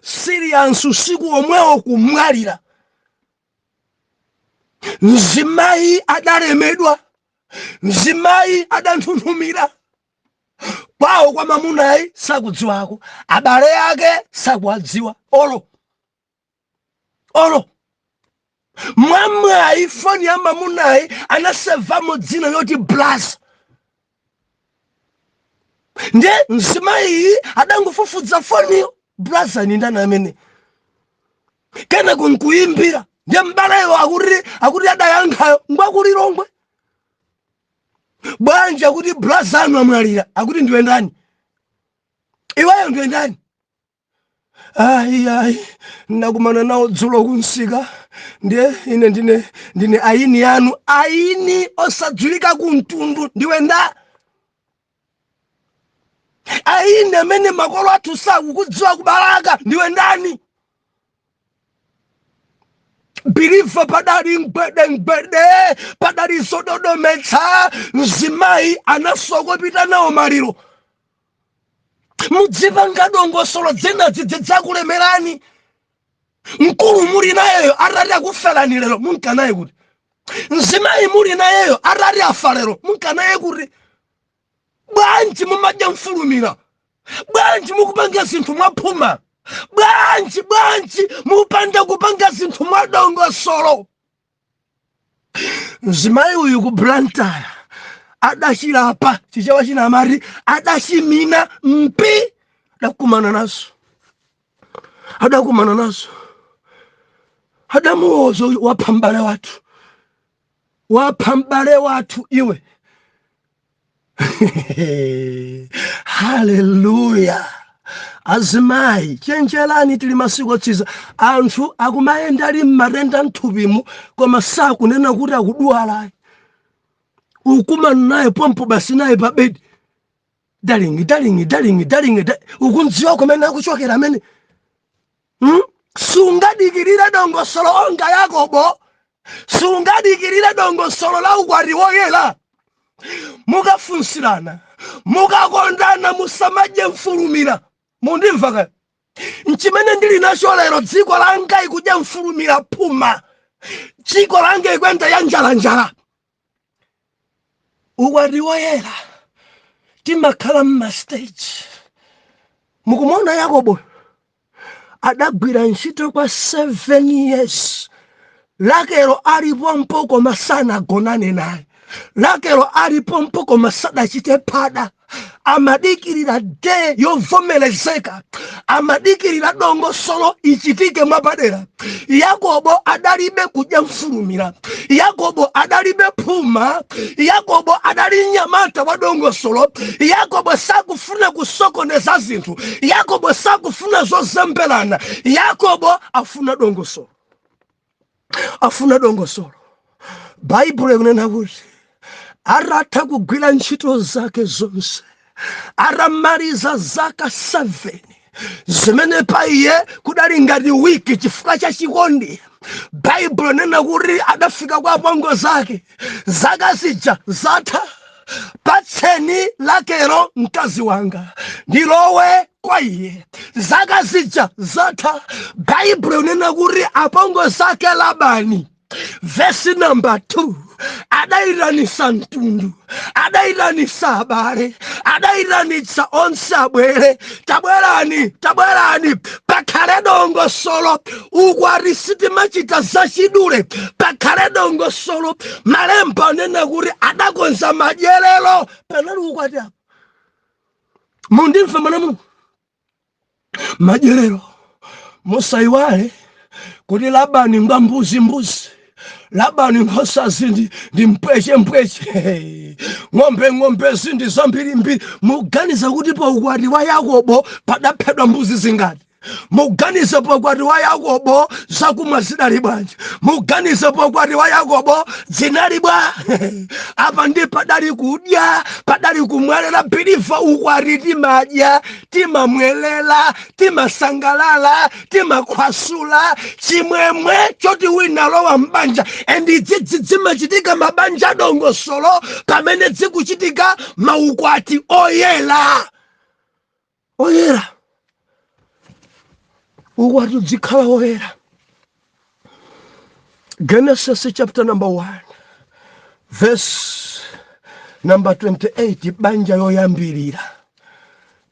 serious, usiku omwewo kumwalira. Mzimayi adalemedwa, mzimayi adanthunthumira. Kwawo kwa mamunayi sakudziwako, abale ake sakuwadziwa olo olo. Mwamwayi foni ya mamunayi anasevamo dzina yoti Blaza. Ndiye mzimayiyi adangofufuza foniyo, "Brother, ni ndani amene?" Kenako nkuyimbira. Ndiye mbaleyo akuti adayankhayo ngwakulilongwe. "Bwanji?" Akuti, "Brother anu amwalira." Akuti, "Ndiwe ndani iweyo? Ndiwe ndani?" "Ayi, ayi, ndakumana nawo dzulo kunsika. Ndiye ine ndine ayini yanu." Ayini osadziwika kumtundu. Ndiwe nda ayini amene makolo athu sakukudziwa kubalaka? Ndiwe ndani? Believer, padali mgwedemgwede, padali zododometsa. Mzimayi anasokopita nawo maliro. Mudzipanga dongosolo, dzina zidzakulemerani. Mkulu muli nayeyo atati akufelani lero, munkanaye kuti? Mzimayi muli nayeyo atati afa lero, munkanaye kuti? Bwanji mumadya mfulumira? Bwanji mukupanga zinthu mwaphuma? Bwanji, bwanji mupanda kupanga zinthu mwadongosolo? Mzimayi uyu ku Blantyre adachilapa, Chichewa china amati adachimina mpi. Adakumana nazo, adakumana nazo. Adamuwoza, "Wapha m'bale wathu, wapha m'bale wathu iwe." Haleluya! Azimayi, chenjerani, tili masiku otsiza. Anthu akumayenda ali mmatenda mthupimu, koma sakunena kuti akudwala. Ukumana naye pompo basi, naye pa bedi, "Darling, darling, darling, darling." Ukundziwa kumene akuchokera amene, Sungadikirire dongosolo onga Yakobo? Sungadikirire dongosolo la ukwati woyera? Mukafunsirana, mukakondana, musamadye mfulumira. Mundimva kaya? Nchimene ndili nacho lero, dziko langa ikudya mfulumira phuma, dziko langa ikwenda ya njalanjala. Ukwati woyera timakhala mma stage. Mukumona Yakobo adagwira ntchito kwa 7 years, Lakelo alipompo, koma sanagonane naye. Lakelo alipompo, koma sadachite phada. Amadikirira day yovomerezeka, amadikirira dongosolo ichitike mwapadera. Yakobo adalibe kudya mfulumira, Yakobo adalibe phuma, Yakobo adali mnyamata wa dongosolo. Yakobo sakufuna kusokoneza zinthu, Yakobo sakufuna zozembelana, Yakobo afuna dongosolo, afuna dongosolo. Baibulo ikunena kuti atatha kugwira ntchito zake zonse, atamaliza zaka 7 zimene pa iye kudali ngati wiki chifukwa cha chikondi, Baibulo nena kuti adafika kwa apongo zake, "Zaka zija zatha, patseni Lakelo mkazi wanga ndilowe kwa iye. Zaka zija zatha." Baibulo inena kuti apongo zake Labani, vesi namba 2, adayitanisa mtundu, adayitanisa abale, adayitanitsa onse abwere. "Tabwerani, tabwerani, pakhale dongosolo. Ukwati sitimachita zachidule, pakhale dongosolo." Malemba anena kuti adakonza madyerero. Panali ukwati apo. Mundimve, mwana Mulungu, madyerero. Musayiwale kuti Labani ngwa mbuzimbuzi, Labani nkhosazi ndi mpweche mpweche, ng'ombe ng'ombezi ndi zambirimbiri. Muganiza kuti pa ukwati wa Yakobo padaphedwa mbuzi zingati? Muganiza pa ukwati wa Yakobo zakumwa zidali bwanji? Muganiza pa ukwati wa Yakobo dzinali bwa? Apa ndi padali kudya, padali kumwelera. Believer, ukwati timadya, timamwelera, timasangalala, timakhwasula, chimwemwe choti wina lowa mbanja. And idzidzi zimachitika mabanja adongosolo, pamene zikuchitika maukwati oyera, oyera. Ukwati udzikhala oyera. Genesis chapter number 1 verse number 28, banja yoyambirira.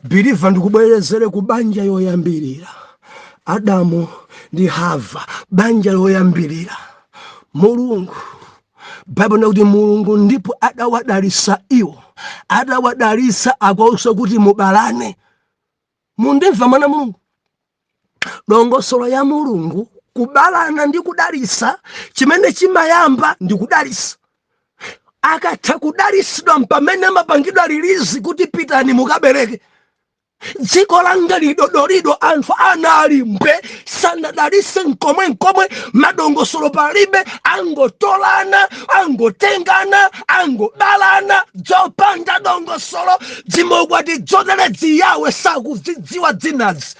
Believer, ndikubwerezere ku banja yoyambirira, Adamu ndi Hava, banja loyambirira. Mulungu, Baibulo kuti Mulungu ndipo adawadalisa iwo, adawadalisa, akuwauza kuti mubalane. Mundimva, mwana Mulungu? Dongosolo ya Mulungu, kubalana ndi kudalisa, chimene chimayamba ndi kudalisa. Akatha kudalisidwa, pamene amapangidwa release kuti pitani mukabereke. Dziko langa lidodolido, anthu anali mbwe, sanadalise nkomwe nkomwe, madongosolo palibe, angotolana, angotengana, angobalana, dzopanda dongosolo. Dzimaukwati dzotere dziyawe sakuzidziwa dzinazi,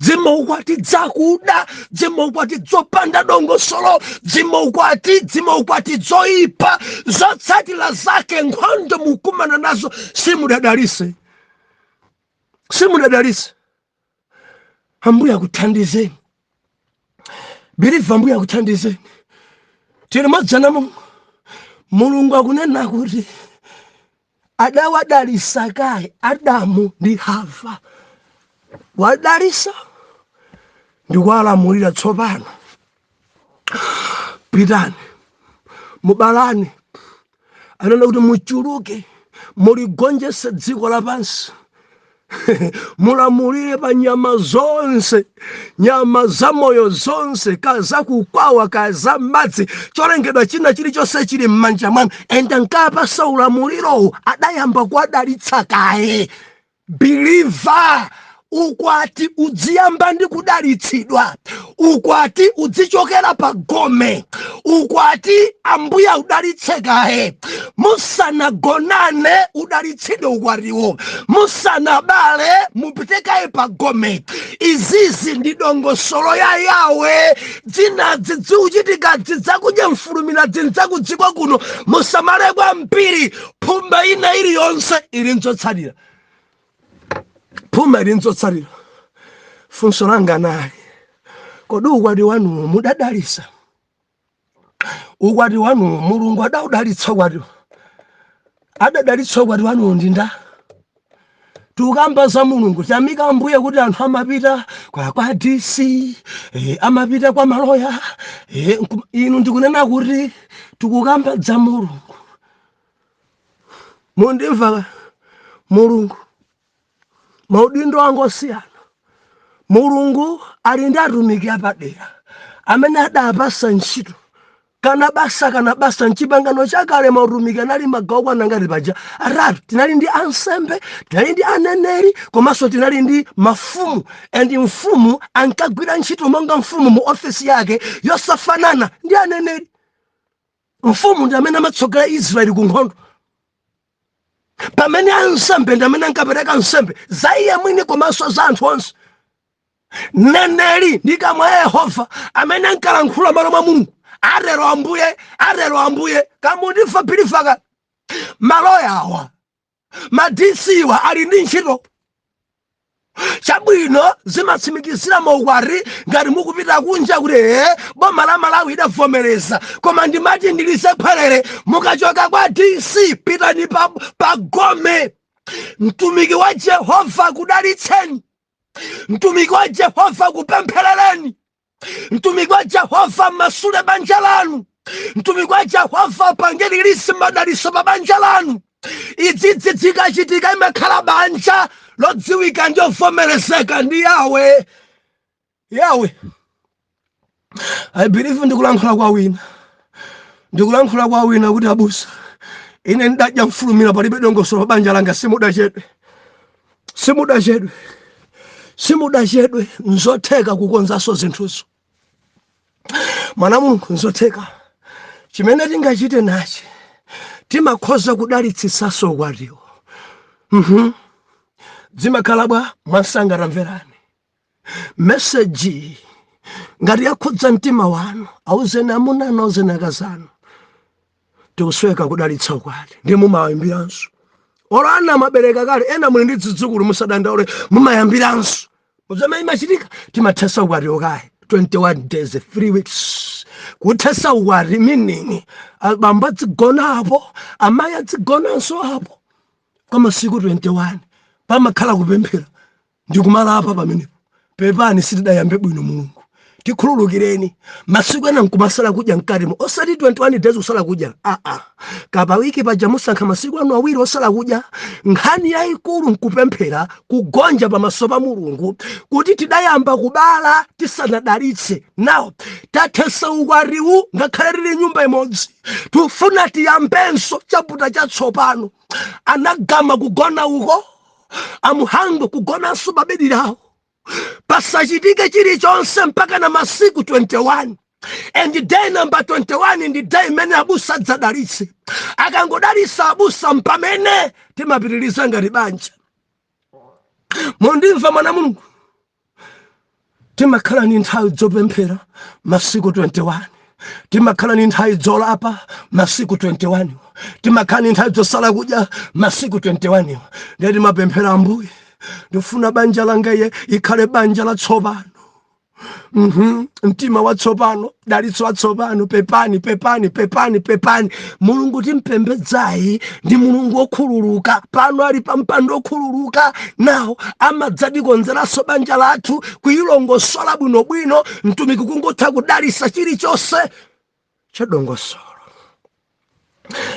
dzimaukwati dzakuda, dzimaukwati dzopanda dongosolo, dzimaukwati dzoipa. Zotsatira zake nkhondo mukumana nazo. Simudadalise, simudadalise. Ambuye akuthandizeni, believer. Ambuye akuthandizeni. Tili modzana. Mulungu, Mulungu akunena kuti adawadalisa kaye Adamu ndi Hava, wadalisa ndikuwalamulira: tsopano pitani mubalane. Anena kuti muchuluke, muligonjese dziko lapansi, mulamulire pa nyama zonse, nyama zamoyo zonse, kazakukwawa, kaza madzi, cholengedwa china chilichonse chili m'manja mwanu. Enda nkapasa ulamulirowu. Adayamba kuwadalitsa kaye. Believer, ukwati udziyamba ndi kudalitsidwa. Ukwati udzichokera pa gome. Ukwati Ambuye udalitse kaye musanagonane, udalitsidwe ukwatiwo. Musanabale, mupite kaye pa gome. Izizi ndi dongosolo ya Yawe. Dzinadzi ziuchitika, zidzakudya mfulumira, zinzakudziko kuno. Musamale kwambiri. Phuma ina iliyonse ili nzotsalira, phuma ili nzotsalira. Funso langa nali: kodi ukwati wanuwo mudadalisa? Ukwati wanuwo Mulungu adaudalitsa? Ukwatiwo adadalitsa? Ukwati wanuwo ndi nda? Tikukamba za Mulungu. Tiyamika Ambuye kuti anthu amapita kwa DC, amapita kwa maloya, inu ndikunena kuti tikukamba za Mulungu. Mundimva? Mulungu maudindo angosiyana. Mulungu ali ndi atumiki apadera amene adapasa ntchito kana basa, kana basa. Mchipangano chakale mautumiki anali magawo kwana ngati paja atatu. Tinali ndi ansembe, tinali ndi aneneri, komanso tinali ndi mafumu. And mfumu ankagwira ntchito monga mfumu mu ofesi yake yosafanana ndi aneneri. Mfumu ndi amene amatsogolera Israeli ku nkhondo, pamene ansembe ndi amene ankapereka nsembe za iye mwini komanso za anthu onse. Mneneri ndi kamwa ya Yehova amene ankalankhula malo mwa Mulungu: atero Ambuye, atero Ambuye. Kamundimva, believer? Ka maloya awa, ma DC wa, ali ndi ntchito. Chabwino, zimatsimikizira maukwati ngati mukupita kunja kuti ee, boma la Malawi idavomereza. Koma ndimati ndilize khwerere: mukachoka kwa DC, pitani pa gome. Mtumiki wa Jehova kudalitseni, mtumiki wa Jehova kupempherereni, mtumiki wa Jehova masule banja lanu, mtumiki wa Jehova pange release madaliso pa banja lanu. Idzidzi zikachitika, imakhala banja lodziwika ndi ovomerezeka ndi Yawe. Yawe, I believe ndikulankhula kwa wina, ndikulankhula kwa wina kuti abusa, ine ndadya mfulumira, palibe dongosolo pa banja langa. Simudachedwe, simudachedwe, simudachedwe. Nzotheka kukonzanso zinthuzo, mwana Mulungu, nzotheka. Chimene tingachite nachi, timakhoza kudalitsisanso ukwatiwo. Zimakhala bwa mwansanga. Tamverani message, ngati yakhudza mtima wanu, auzeni amuna anu, auzeni akazanu: tikusweka kudalitsa ukwati. Ndiye mumayambiranso. Olo ana amabereka kale, ena muli ndi zidzukulu, musadandaule, mumayambiranso. Muzamene imachitika, timathesa ukwati okayi 21 days, 3 weeks. Kuthesa ukwati meaning abambo adzigona apo, amayi adzigonanso apo kwa masiku 21. Pamakhala kupemphera ndikumalapa pamenepo: pepani, sitidayambe bwino, Mulungu. Tikhululukireni. Masiku ena nkumasala kudya mkatimo, osati 21 days kusala kudya, aa, kapawiki paja musankha masiku anu awiri osala kudya. Nkhani yayikulu nkupemphera, kugonja pamaso pa Mulungu kuti tidayamba kubala tisanadalitse. Now tathesa ukwatiwu, ngakhale tili nyumba imodzi, tifuna tiyambenso chapter chatsopano. Anagama kugona uko, amuhango kugonanso pabedi lawo, pasachitike chilichonse mpaka na masiku 21. And day number 21 ndi day imene abusa adzadalitse. Akangodalitsa abusa, mpamene timapitiriza ngati banja. Mondimva, mwana Mulungu, timakhala ni nthawi zopemphera masiku 21, timakhala ni nthawi zolapa masiku 21, timakhala ni nthawi zosala kudya masiku 21. Ndiye timapemphera, "Ambuye, ndifuna banja langa iye ikhale banja latsopano. Mtima watsopano, dalitso watsopano. Pepani, pepani, pepani, pepani." Mulungu timpembedzayi ndi Mulungu wokhululuka. Pano ali pa mpando wokhululuka, nawo amadzatikonzeranso banja lathu, kuyilongosola bwinobwino. Mtumiki kungotha kudalisa, chilichonse chadongosolo.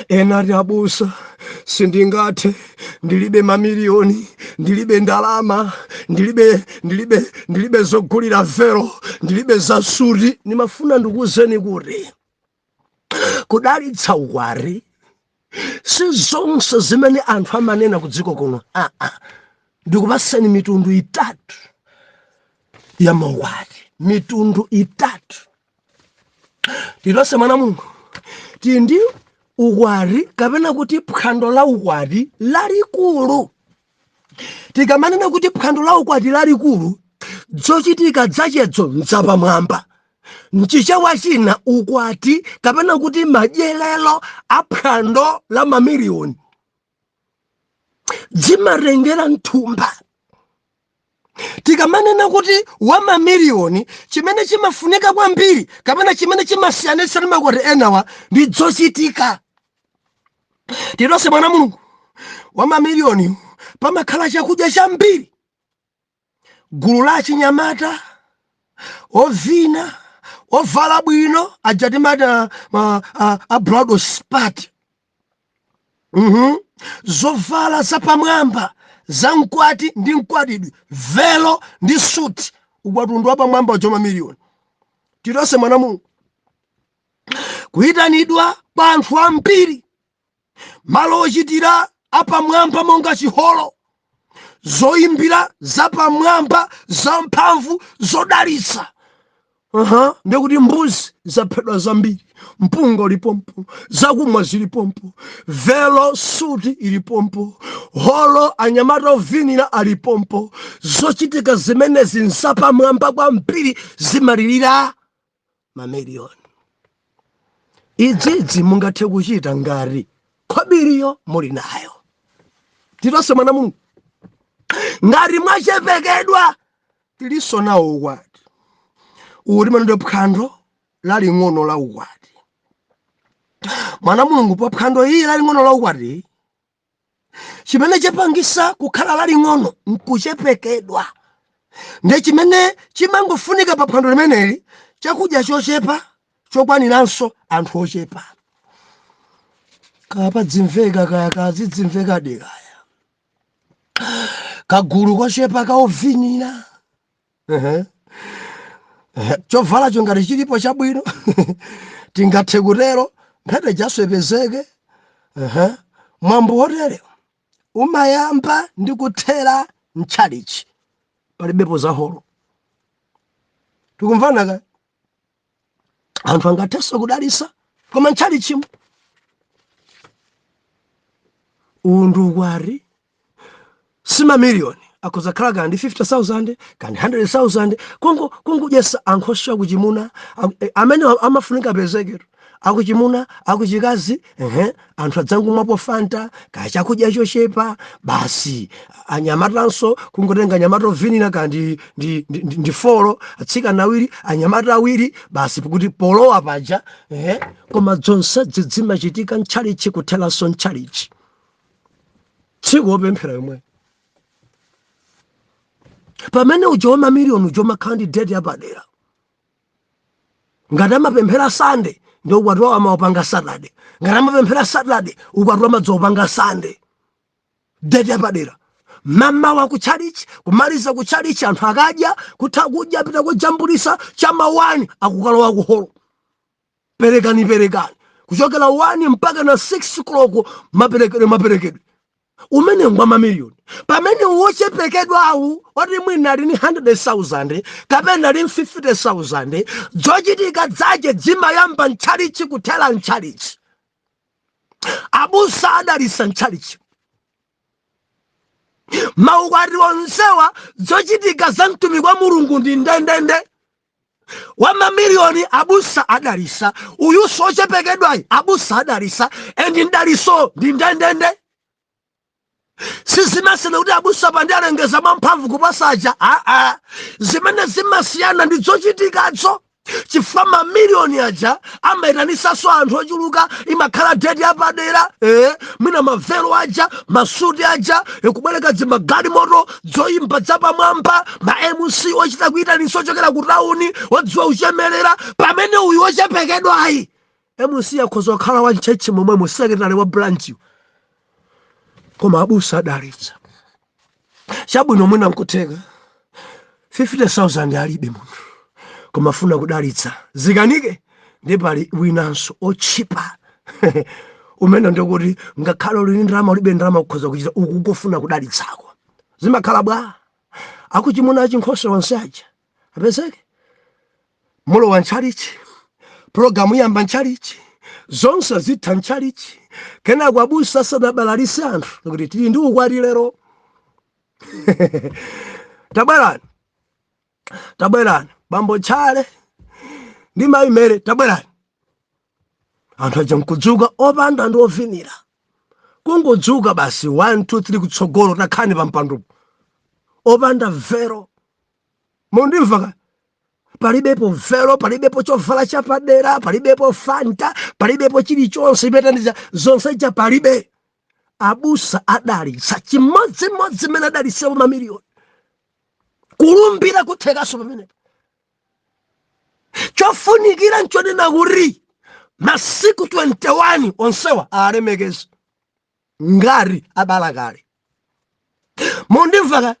Ena ati, "Abusa, sindingathe, ndilibe mamiliyoni, ndilibe ndalama, ndilibe zogulira velo, ndilibe zasuti." Nimafuna ndikuwuzeni kuti kudalitsa ukwati si zonse zimene anthu amanena ku dziko kuno. Aa, ndikupaseni mitundu itatu ya maukwati, mitundu itatu tilonse. Mwana Mulungu, tili ndi ukwati kapena kuti phwando la ukwati lalikulu. Tikamanena kuti phwando la ukwati lalikulu, zochitika zachedzo nzapamwamba. Mchichewa china, ukwati kapena kuti madyerero a phwando la mamiliyoni zimatengera mthumba. Tikamanena kuti wa mamiliyoni, chimene chimafunika kwambiri kapena chimene chimasiyanitsa ndi makwati enawa ndi zochitika. Tilonse, mwana Mulungu, wa mamiliyoni pamakhala chakudya chambiri, gulu la chinyamata ovina, ovala bwino, aja timati a bridal party. Zovala zapamwamba za mkwati ndi mkwatibwi, velo ndi suti. Ukwati wapamwamba wa mamiliyoni. Tilonse, mwana Mulungu, kuyitanidwa kwa anthu ambiri, malo ochitira apamwamba monga chiholo, zoyimbira zapamwamba, zamphamvu, zodalitsa. Aha, ndikuti mbuzi zaphedwa zambiri, mpunga ulipompo, zakumwa zilipompo, velo, suti ilipompo, holo, anyamata ovinira alipompo. Zochitika zimenezi nzapamwamba kwambiri, zimalirira mamiliyoni. Idzidzi mungathe kuchita ngati khobiriyo muli nayo. Titonse, mwana Mulungu, ngati mwachepekedwa, tilinso nawo ukwati uwu timanena phwando laling'ono la ukwati. Mwana Mulungu, pa phwando iyi laling'ono la ukwati, chimene chapangisa kukhala laling'ono nkuchepekedwa. Ndiye chimene chimangofunika pa phwando limeneli, chakudya chochepa chokwaniranso anthu ochepa. Kaya padzimveka, kaya kazidzimveka kaya kagulu kochepa kaovinira. Ehe. Ehe, chovalacho ngati chilipo chabwino, tingathe kutero, mphete jaswepezeke. Ehe. Mwambo wotere umayamba ndi kuthera mtchalichi, palibepo za holo. Tikumvana ka? Anthu angathenso kudalisa, koma mtchalichimo. Uwu ndi ukwati, si mamiliyoni, akhoza khala kandi 50,000 kandi 100,000, kungodyesa ankhoswe akuchimuna amene amafunika apezeketu, akuchimuna, akuchikazi. Ehe, anthu adzangomwapo Fanta, kaya chakudya chochepa basi. Anyamatanso kungotenga anyamata ovinira kandi ndi four, atsikana awiri, anyamata awiri basi, kuti polowa paja. Ehe, koma zonse zimachitika mtchalichi, kutheranso mtchalichi, tsiku wopemphera yomwe. Pamene uja wa mamiliyoni uja umakhala ndi date yapadera. Ngati amapemphera Sande, ndi ukwati wawo amawapanga Saturday. Ngati amapemphera Saturday, ukwati amadzawupanga Sande, date yapadera, mamawa ku chalichi, kumaliza ku chalichi, anthu akadya, kutha kudya, pita kujambulisa, chama 1 akukalowa ku holo, perekani, perekani, kuchokera 1 mpaka na 6 koloko, maperekedwe, maperekedwe. Umene ngwa mamiliyoni. Pamene wochepekedwawu wati mwina ali ni 100,000 kapena ali 50,000, zochitika zache zimayamba mtchalichi, kuthera mtchalichi. Abusa adalisa mtchalichi. Maukwati onsewa, zochitika za mtumiki wa Mulungu ndi ndendende. Wa mamiliyoni abusa adalisa, uyuso ochepekedwayi abusa adalisa, and mdaliso ndi ndendende. Sizimasiyana kuti abusa pandi alengeza mwamphamvu kuposaja, aa. Zimene zimasiyana ndi zochitikazo, chifukwa mamiliyoni aja amayitanisanso anthu ochuluka, imakhala date yapadera, mwina mavelo aja, masuti aja, kubwereka zimagalimoto, zoyimba zapamwamba, ma MC ochita kuyitanisa ochokera ku tawuni, odziwa kuchemerera. Pamene uyu ochepekedwayi, MC akhoza kukhala wa mchechi momwemo, secretary wa branch, koma abusa adalitsa. Chabwino, mwina nkutheka 50,000 alibe munthu, koma afuna kudalitsa, zikanike. Ndi pali winanso otchipa umene ndikuti ngakhale uli ndi ndalama, ulibe ndalama, kukhoza kuchita uku kufuna kudalitsako, zimakhala bwa? Akuchimuna achinkhoso onse aja apezeke, mulowa ntchalichi, pulogalamu iyamba ntchalichi, zonse zitha ntchalichi, kenako abusa asanabalalise anthu kuti tili ndi ukwati lero, tabwerani, tabwerani, bambo Tchale ndi mayi Mere, tabwerani. Anthu aja nkudzuka, opanda ndi ovinira, kungodzuka basi, 1 2 3, kutsogolo, takhani pa mpandopo, opanda vero. Mundimva ka? Palibepo vero, palibepo chovala chapadera, palibepo Fanta, palibepo chilichonse ipetandiza zonse ja, palibe. Abusa adalitsa chimodzimodzi mmene adalitsapo mamiliyoni. Kulumbira kuthekaso pamenepo. Chofunikira nchonena kuti masiku 21 onsewa alemekeza ngati abala kale. Mundimva ka?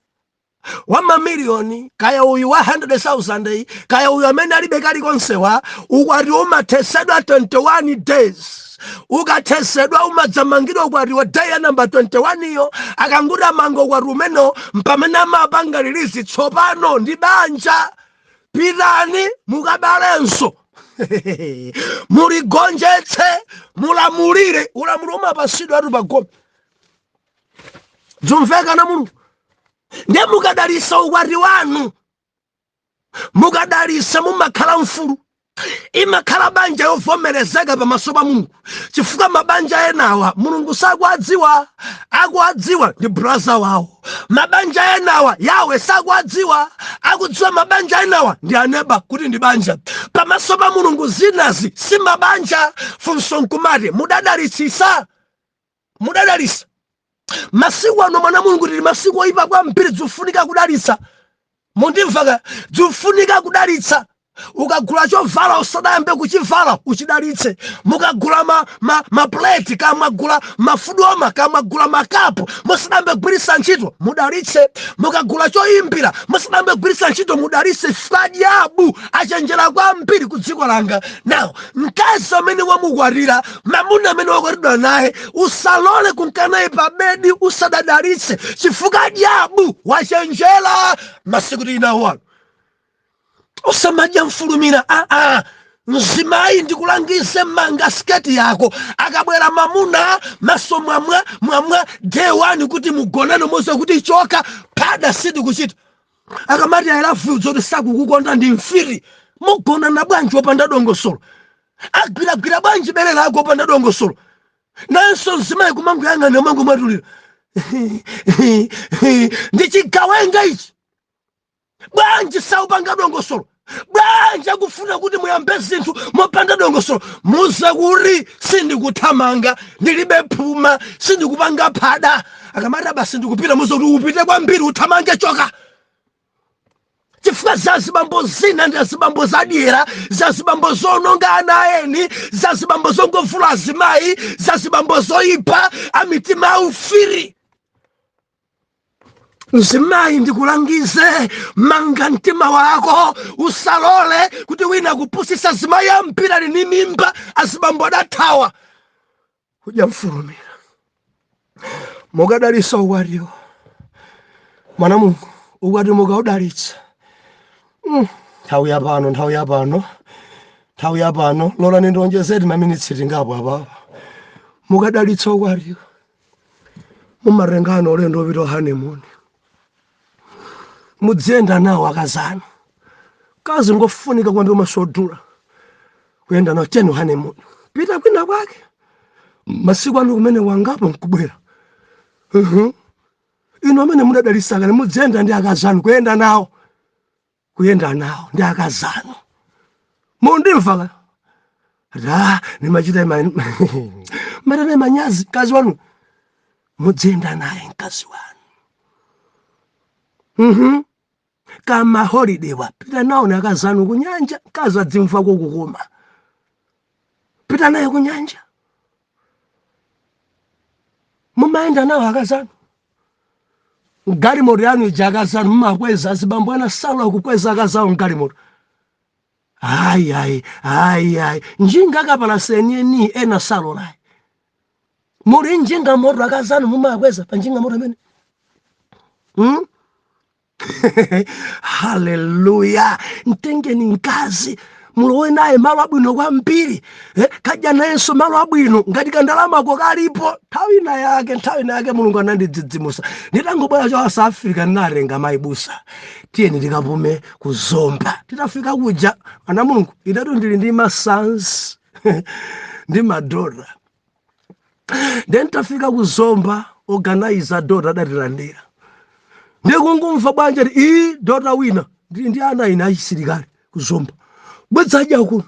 Wa mamiliyoni kaya uyu wa 100,000 iyi, kaya uyu amene alibe kalikonsewa, ukwati umathesedwa 21 days. Ukathesedwa, umadzamangidwa ukwati wa day ya namba 21 iyo. Akanguti amanga ukwati umenewo, mpamene amapanga release, tsopano ndi banja, pitani mukabalenso, muligonjetse, mulamulire. Ulamuliro umapasidwa atu pagome. Zumveka na Mulungu? Ndiye mukadalisa ukwati wanu, mukadalisa, mumakhala mfulu, imakhala banja yovomerezeka pamaso pa Mulungu, chifukwa mabanja enawa Mulungu sakuadziwa, akuadziwa ndi brother wawo. Mabanja enawa Yawe sakuadziwa, akudziwa mabanja enawa ndi aneba kuti ndi banja. Pamaso pa Mulungu zinazi si mabanja. Funso nkumati, mudadalitsisa? Mudadalisa? Masiku ano, mwana Mulungu, tili masiku oyipa kwambiri. Zifunika kudalitsa. Mundimva ka? Zifunika kudalitsa. Ukagula chovala, usadayambe kuchivala, uchidalitse. Mukagula ma plate, kamwagula mafudoma, kamwagula makapu, musadayambe kugwiritsa ntchito, mudalitse. Mukagula choyimbira, musadayambe kugwiritsa ntchito, mudalitse. Fadyabu achenjera kwambiri ku dziko langa. Now, mkazi amene wamukwatira, mamuna amene wakwatidwa naye, usalole kunkanaye pa bedi usadadalitse, chifukwa dyabu wachenjera masiku tinawo ano. Usamadya mfulumira, aa. Mzimayi, ndikulangize, manga sketi yako. Akabwera mamuna, maso mwamwa mwamwa, day one kuti mugonane, muze kuti choka, phada sindikuchita. Akamati "I love you", zoti sakukukonda, ndi mfiri. Mugonana bwanji wopanda dongosolo? Agwiragwira bwanji bere lako wopanda dongosolo? Nanso mzimayi kumangoyang'ana, mangomwatulira, ndi chigawenga ichi. Bwanji saupanga dongosolo? Bwanji akufuna kuti muyambe zinthu mopanda dongosolo? Muze kuti sindikuthamanga, ndilibe phuma, sindikupanga phada. Akamati basi ndikupita, muze kuti upite kwambiri, uthamange, choka, chifukwa Chifukwa zazibambo zina ndi azibambo zadyera, zazibambo zononga ana aeni, zazibambo zongovula azimayi, zazibambo zoyipa, amitima aufiri. Mzimayi, ndikulangize, manga mtima wako, usalole kuti wina kupusisa. Azimayi ambiri ali ni mimba, azibambo adathawa kudya mfulumira. Mukadalitsa ukwatiwo, mwana Mulungu, ukwati mukaudalitsa, nthawi yapano, nthawi yapano, nthawi yapano, lolani ndionjezeti maminitsi tingapo apapa. Mukadalitsa ukwatiwo, mumatengano ulendo upita honeymoon, mudziyenda nawo akazanu. Kazi ngofunika kwambiri, masodula kuyenda nawo tenu honeymoon, pita kwina kwake masiku anu kumene wangapo nkubwera. Inu amene mudadalitsa kale, mudziyenda ndi akazanu, kuyenda nawo, kuyenda nawo ndi akazanu. Mundimva ka? Ra nimachita matane manyazi. Mkazi wanu mudziyenda naye, mkazi wanu. Kama holiday wa pita nawo ni akazanu kunyanja, mkazi adzimva kukukoma. Pita naye kunyanja. Mumayenda nawo akazanu galimoto yanu ija, akazanu mumakweza. Azibambo ena salola kukweza akazawo mgalimoto. Ayi, ayi, ayi, ayi, njinga kapalasa enieni ena salolayi. Muli njinga moto, akazanu mumakweza pa njinga moto imene, Haleluya! Mtengeni mkazi, mulowe naye malo abwino kwambiri, kadya nayenso malo abwino ngati kandalamako kalipo. Nthawi ina yake, nthawi ina yake, Mulungu anandidzidzimusa nditangobwera cha South Africa. Ndinatenga mayibusa, tiyeni tikapume kuzomba. Titafika kuja, ana Mulungu, itatu ndili ndi ma sons ndi ma daughter. Then tafika kuzomba, organizer daughter adatilandira. Ndikungumva bwanja ati iyi daughter wina, ndili ndi ana ine achisilikali kuzomba, bwedzadya kuno.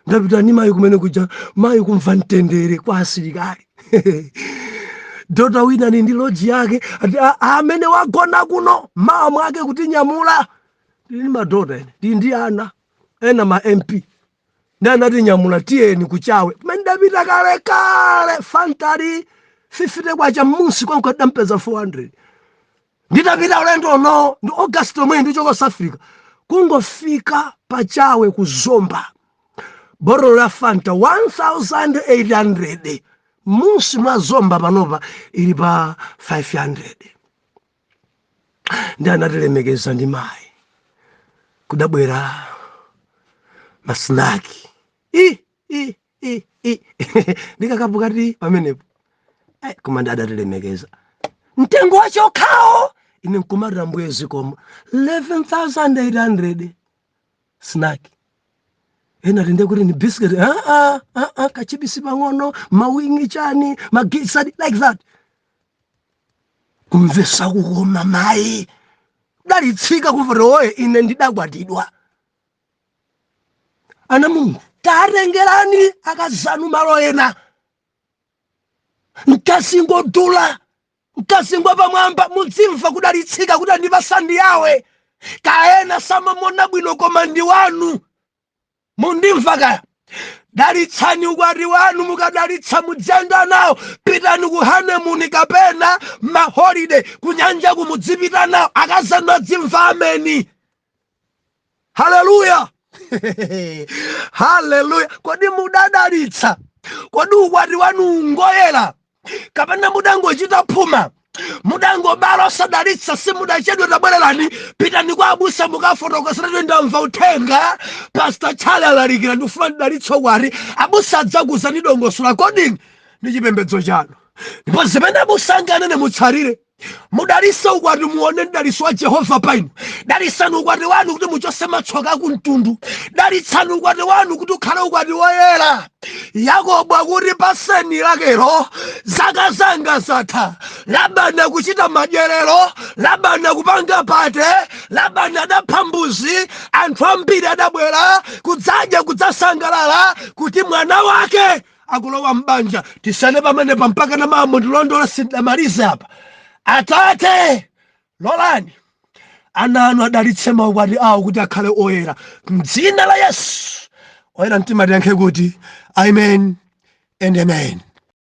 Ndapita ni mayi kumene kuja, mayi kumva mtendere kwa asilikali. Daughter wina ni ndi lodge yake, ati amene wagona kuno mawa mwake kutinyamula. Ndili ndi ma daughter ine, ndili ndi ana ena ma MP, ndi anatinyamula, tiyeni kuchawe kumene ndapita kale kale. Fantali 50 kwacha, mmunsi kwangu adampeza 400. Nditapita ulendo uno ndi August omwe ndichoka South Africa, kungofika pachawe kuzomba, botolo la Fanta 1800, munsi mwa Zomba panopa ili pa 500. Ndi anatilemekeza ndi mayi, kudabwera ma snack i i i i ndikakapukati pamenepo. Koma ndi adatilemekeza mtengo wachokhawo. Ine nkumatira mbuye zikomo, 11800 snack. Ena tinde kuti ni biscuit, ah, ah, ah, ah, kachibisi pang'ono, mawingi chani, magisadi like that. Kumvesa kukoma mayi, dalitsika kumva oye ine ndidakwatidwa. Ana Mulungu, tatengerani akazanu malo ena. Mkazingodula, mkazingwa pamwamba, mudzimva kudalitsika kuti andipasa ndi yawe. Kaena samamona bwino, koma ndi wanu. Mundimva kaya? Dalitsani ukwati wanu. Mukadalitsa, mudziyenda nawo. Pitani ku honeymoon kapena ma holiday kunyanja, kumudzipita nawo akazanu, adzimva ameni. Haleluya, haleluya! Kodi mudadalitsa? Kodi ukwati wanu ungoyera kapena mudangochita phuma, mudangobala osadalitsa? Simudachedwe, tabwererani, pitani kwa abusa, mukafotokozerani: ndamva uthenga, Pastor Chale alalikira, ndikufuna ndidalitse ukwati. Abusa adzakuuzani dongosolo according ndi chipembedzo chanu, ndipo zimene abusa anganene mutsatire. Mudalitse ukwati, muone mdalitso wa Jehova pa inu. Dalitsani ukwati wanu kuti muchose matsoka akumtundu. Dalitsani ukwati wanu kuti ukhale ukwati woyera. Yakobo akuti paseni lakelo, zaka zanga zatha, Labani akuchita madyerero, Labani akupanga party, Labani adapha mbuzi, anthu ambiri adabwera kudzadya, kudzasangalala kuti mwana wake akulowa mbanja. Tisane pamenepa mpaka na mambo ndilondola, sindamalize apa. Atate, lolani Ana anu adalitse maukwati awo kuti akhale oyera mdzina la Yesu. Oyera mtima tiyankhe kuti amen and amen.